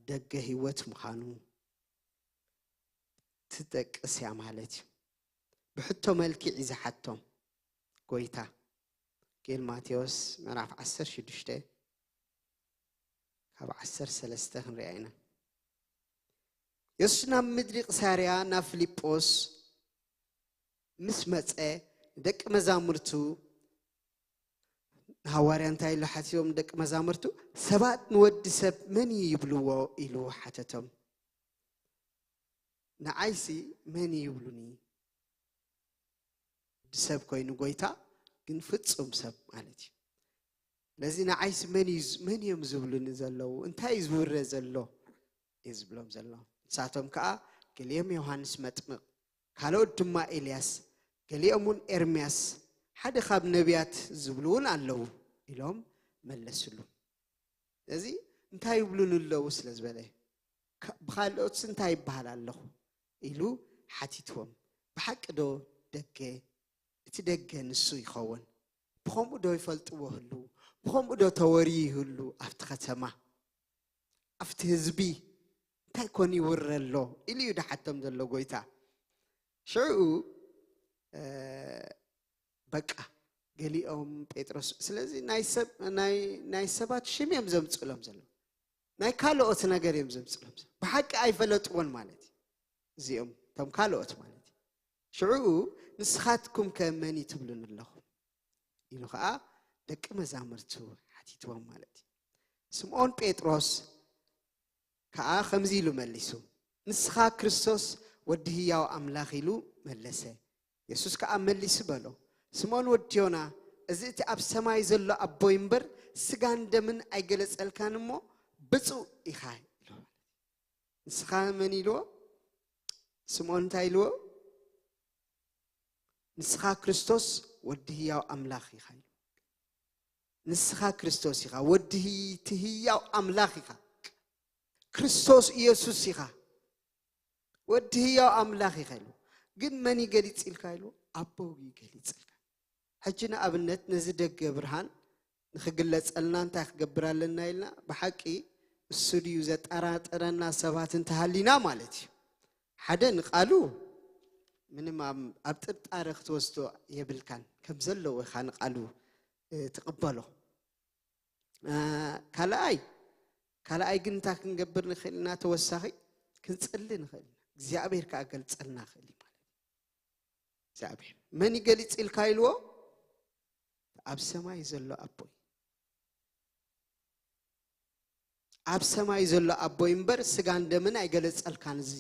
ደገ ህይወት ምዃኑ ትጠቅስ እያ ማለት እዩ። ብሕቶ መልክዕ እዩ ዝሓቶም ጎይታ። ወንጌል ማቴዎስ ምዕራፍ ዓሰርተ ሽዱሽተ ካብ ዓሰርተ ሰለስተ ክንሪኣ ኢና። የሱስ ናብ ምድሪ ቂሳርያ ናብ ፊልጶስ ምስ መጸ፣ ንደቂ መዛሙርቱ፣ ንሃዋርያ እንታይ ኢሉ ሓቲቶም ደቂ መዛሙርቱ? ሰባት ንወዲ ሰብ መን እዩ ይብልዎ? ኢሉ ሓተቶም። ንዓይሲ መን እዩ ይብሉኒ? ወዲ ሰብ ኮይኑ ጎይታ ግን ፍጹም ሰብ ማለት እዩ። ስለዚ ንዓይሲ መን እዩ ዝ-፣ መን እዮም ዝብሉኒ ዘለዉ? እንታይ እዩ ዝውረ ዘሎ? እዩ ዝብሎም ዘሎ። ንሳቶም ከኣ ገሊኦም ዮሃንስ መጥምቕ፣ ካልኦት ድማ ኤልያስ፣ ገሊኦም እውን ኤርምያስ፣ ሓደ ካብ ነቢያት ዝብሉ እውን ኣለዉ ኢሎም መለስሉ። ስለዚ እንታይ ይብሉኒ ኣለዉ ስለ ዝበለ፣ "ካ-፣ ብኻልኦትስ እንታይ ይበሃል ኣለኹ?" ኢሉ ሓቲትዎም። "ብሓቂ ዶ ደገ፣ እቲ ደገ ንሱ ይኸውን? ብኸምኡ ዶ ይፈልጥዎ ህልዉ? ብኸምኡ ዶ ተወርዩ ይህሉ ኣብቲ ከተማ? ኣብቲ ህዝቢ እንታይ ኮን ይውረ ኣሎ?" ኢሉ እዩ ድሓቶም ዘሎ ጎይታ። ሽዑ፣ እ፣ በቃ ገሊኦም ጴጥሮስ፣ ስለዚ ናይ ሰብ፣ ናይ፣ ናይ ሰባት ሽም እዮም ዘምጽእሎም ዘለዉ። ናይ ካልኦት ነገር እዮም ዘምጽእሎም ዘለዉ። ብሓቂ ኣይፈለጥዎን ማለት እዩ። እዚኦም እቶም ካልኦት ማለት እዩ። ሽዑ ንስኻትኩም ከ መን እዩ ትብሉኒ ኣለኹም? ኢሉ ኸኣ ደቂ መዛሙርቱ ሓቲትዎም ማለት እዩ። ስምዖን ጴጥሮስ ከኣ ከምዚ ኢሉ መሊሱ፣ "ንስኻ ክርስቶስ ወዲ ህያው ኣምላኽ" ኢሉ መለሰ። የሱስ ከኣ መሊሱ በሎ፣ "ስምዖን ወዲ ዮና፣ እዚ እቲ ኣብ ሰማይ ዘሎ ኣቦይ እምበር ስጋን ደምን ኣይገለጸልካን እሞ ብፁዕ ኢኻ" ኢሉ። ንስኻ መን ኢልዎ? ስምዖን እንታይ ኢልዎ? "ንስኻ ክርስቶስ ወዲ ህያው ኣምላኽ ኢኻ" ኢሉ። "ንስኻ ክርስቶስ ኢኻ፣ ወዲ ህይ-፣ እቲ ህያው ኣምላኽ ኢኻ። ክርስቶስ ኢየሱስ ኢኻ፣ ወዲ ህያው ኣምላኽ ኢኻ" ኢሉ። "ግን መን ይገሊጽ ኢልካ?" ኢሉ። "ኣቦው ይገሊጽ ኢልካ።" ሕጂ ንኣብነት ነዚ ደገ ብርሃን ንኽግለጸልና እንታይ ክገብር ኣለና ኢልና፣ ብሓቂ እሱ ድዩ ዘጠራጥረና ሰባት እንተሃሊና ማለት እዩ። ሓደ ንቃሉ ምንም ኣብ፣ ኣብ ጥርጣረ ክትወስዶ የብልካን፣ ከም ዘለዎ ኢኻ ንቃሉ፣ እ፣ ትቕበሎ። እ፣ ካልኣይ፣ ካልኣይ ግን እንታይ ክንገብር ንኽእል ኢና? ተወሳኺ ክንጽሊ ንኽእል ኢና። እግዚኣብሔር ከኣ ገልጸልና ይኽእል እዩ ማለት እዩ። እግዚኣብሔር መን ይገሊጽ ኢልካ ኢልዎ? ኣብ ሰማይ ዘሎ ኣቦይ። ኣብ ሰማይ ዘሎ ኣቦይ እምበር ስጋን ደምን ኣይገለጸልካን እዚ።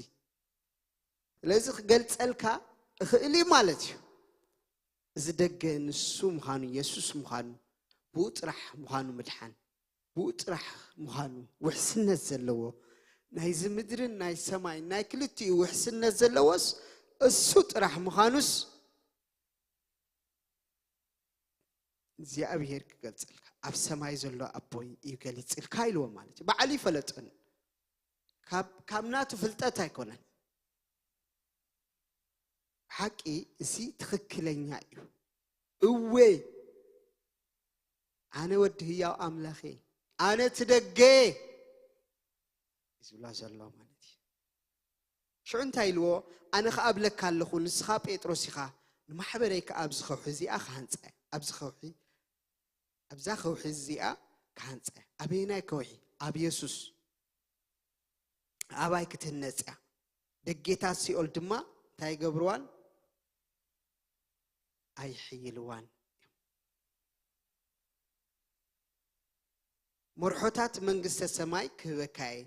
ስለዚ ክገልጸልካ እኽእል እዩ ማለት እዩ። እዚ ደገ ንሱ ምዃኑ፣ የሱስ ምዃኑ፣ ብኡ ጥራሕ ምዃኑ ምድሓን፣ ብኡ ጥራሕ ምዃኑ፣ ውሕስነት ዘለዎ፣ ናይዚ ምድርን ናይ ሰማይ ናይ ክልቲኡ ውሕስነት ዘለዎስ እሱ ጥራሕ ምዃኑስ እግዚኣብሔር ክገልጸልካ፣ ኣብ ሰማይ ዘሎ ኣቦይ እዩ ገሊጽልካ ኢልዎ ማለት እዩ። ባዕሉ ይፈለጥን ካብ፣ ካብ ናቱ ፍልጠት ኣይኮነን። ሓቂ እዚ ትኽክለኛ እዩ። እወ ኣነ ወዲ ህያው ኣምላኽ እየ፣ ኣነ እቲ ደገ እየ ዝብሎ ዘሎ ማለት እዩ። ሽዑ እንታይ ኢልዎ? ኣነ ኸኣ እብለካ ኣለኹ፣ ንስኻ ጴጥሮስ ኢኻ፣ ንማሕበረይ ከኣ ኣብዚ ከውሒ እዚኣ ክሃንጻ እየ። ኣብዚ ከውሒ፣ ኣብዛ ከውሒ እዚኣ ክሃንጻ እየ። ኣበየናይ ከውሒ? ኣብ የሱስ። ኣባይ ክትህነጽ እያ። ደጌታት ሲኦል ድማ እንታይ ይገብርዋን? ኣይሕይልዋን። መርሖታት መንግስተ ሰማይ ክህበካየ።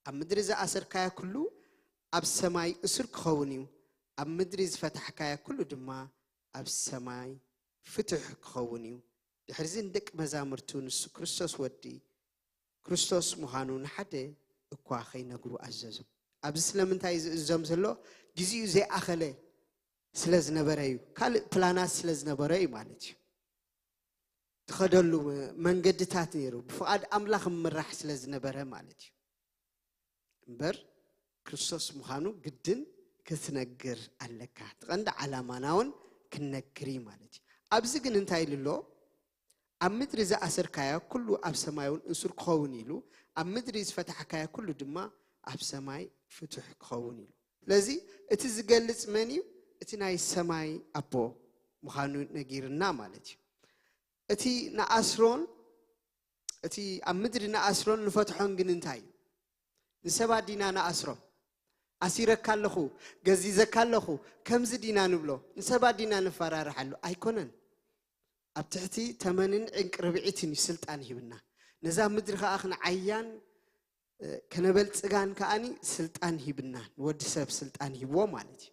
ኣብ ምድሪ ዝኣሰርካዮ ኩሉ ኣብ ሰማይ እሱር ክኸውን እዩ፣ ኣብ ምድሪ ዝፈታሕካዮ ኩሉ ድማ ኣብ ሰማይ ፍትሕ ክኸውን እዩ። ድሕርዚ ንደቂ መዛሙርቱ ንሱ ክርስቶስ ወዲ ክርስቶስ ምዃኑ ንሓደ እኳ ከይነግሩ ኣዘዞም። ኣብዚ ስለምንታይ ዝእዞም ዘሎ? ግዜኡ ዘይኣኸለ ስለ ዝነበረ እዩ። ካልእ ፕላናት ስለ ዝነበረ እዩ ማለት እዩ። ትኸደሉ መንገድታት ነይሩ። ብፍቓድ ኣምላኽ ምራሕ ስለ ዝነበረ ማለት እዩ። እምበር ክርስቶስ ምዃኑ ግድን ክትነግር ኣለካ። ትቐንዲ ዓላማና እውን ክንነግር እዩ ማለት እዩ። ኣብዚ ግን እንታይ ኢሉ ኣሎ? ኣብ ምድሪ ዝኣሰርካዮ ኩሉ ኣብ ሰማይ እውን እሱር ክኸውን ኢሉ፣ ኣብ ምድሪ ዝፈታሕካዮ ኩሉ ድማ ኣብ ሰማይ ፍቱሕ ክኸውን ኢሉ። ስለዚ እቲ ዝገልጽ መን እዩ? እቲ ናይ ሰማይ ኣቦ ምዃኑ ነጊርና ማለት እዩ። እቲ ንኣስሮን እቲ ኣብ ምድሪ ንኣስሮን ንፈትሖን ግን እንታይ እዩ? ንሰባት ዲና ንኣስሮም? ኣሲረካ ኣለኹ፣ ገዚዘካ ኣለኹ፣ ከምዚ ዲና ንብሎ? ንሰባት ዲና ንፈራርሓሉ? ኣይኮነን። ኣብ ትሕቲ ተመንን ዕንቅርብዒትን እዩ ስልጣን ሂብና። ነዛ ምድሪ ከኣ ክንዓያን ከነበልጽጋን ከኣኒ ስልጣን ሂብና፣ ንወዲ ሰብ ስልጣን ሂብዎ ማለት እዩ።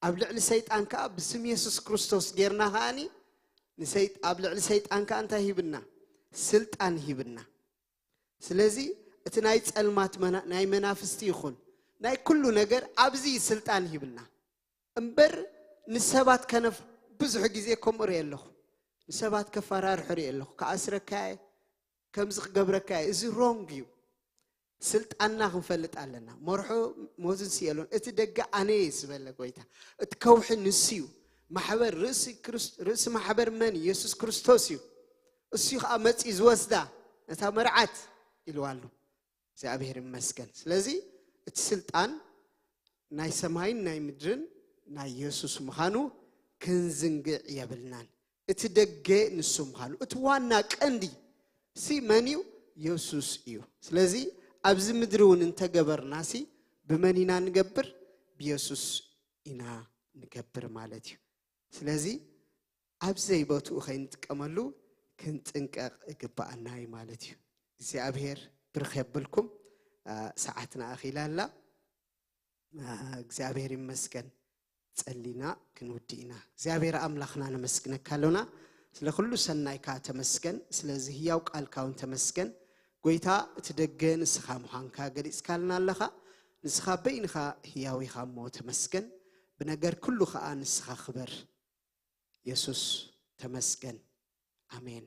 ኣብ ልዕሊ ሰይጣን ከኣ ብስም የሱስ ክርስቶስ ጌርና ከኣኒ ንሰይጥ-፣ ኣብ ልዕሊ ሰይጣን ከኣ እንታይ ሂብና? ስልጣን ሂብና። ስለዚ እቲ ናይ ጸልማት መና-፣ ናይ መናፍስቲ ይኹን ናይ ኩሉ ነገር ኣብዚ ስልጣን ሂብና። እምበር ንሰባት ከነፍ-፣ ብዙሕ ግዜ ከምኡ ርኢ ኣለኹ። ንሰባት ከፈራርሑ ርኢ ኣለኹ። ክኣስረካ እየ፣ ከምዚ ክገብረካ እየ። እዚ ሮንግ እዩ። ስልጣንና ክንፈልጥ ኣለና። መርሖ ሞዝን ስየሎን፣ እቲ ደገ ኣነ እየ ዝበለ ጎይታ። እቲ ከውሒ ንሱ እዩ። ማሕበር ርእሲ ክርስ-፣ ርእሲ ማሕበር መን እዩ? የሱስ ክርስቶስ እዩ። እሱ እዩ ከዓ መፂኡ ዝወስዳ ነታ መርዓት ኢልዋ ኣሎ። እግዚኣብሔር ይመስገን። ስለዚ እቲ ስልጣን ናይ ሰማይን ናይ ምድርን ናይ የሱስ ምዃኑ ክንዝንግዕ የብልናን። እቲ ደገ ንሱ ምዃኑ፣ እቲ ዋና ቀንዲ ሲ መን እዩ? የሱስ እዩ። ስለዚ ኣብዚ ምድሪ እውን እንተገበርና ሲ ብመን ኢና ንገብር? ብየሱስ ኢና ንገብር ማለት እዩ። ስለዚ ኣብ ዘይቦትኡ ከይንጥቀመሉ ክንጥንቀቕ እግባኣና እዩ ማለት እዩ። እግዚኣብሔር ብርኽ የብልኩም። አ፣ ሰዓትና ኣኺላ ኣላ። አ፣ እግዚኣብሔር ይመስገን። ጸሊና ክንውዲ ኢና። እግዚኣብሔር ኣምላኽና ነመስግነካ ኣሎና። ስለ ኩሉ ሰናይካ ተመስገን። ስለዚ ህያው ቃልካ እውን ተመስገን። ጎይታ፣ እቲ ደገ ንስኻ ምዃንካ ገሊጽካልና ኣለኻ። ንስኻ በይንኻ ህያው ኢኻ እሞ ተመስገን። ብነገር ኩሉ ኸኣ ንስኻ ክበር። የሱስ ተመስገን። ኣሜን።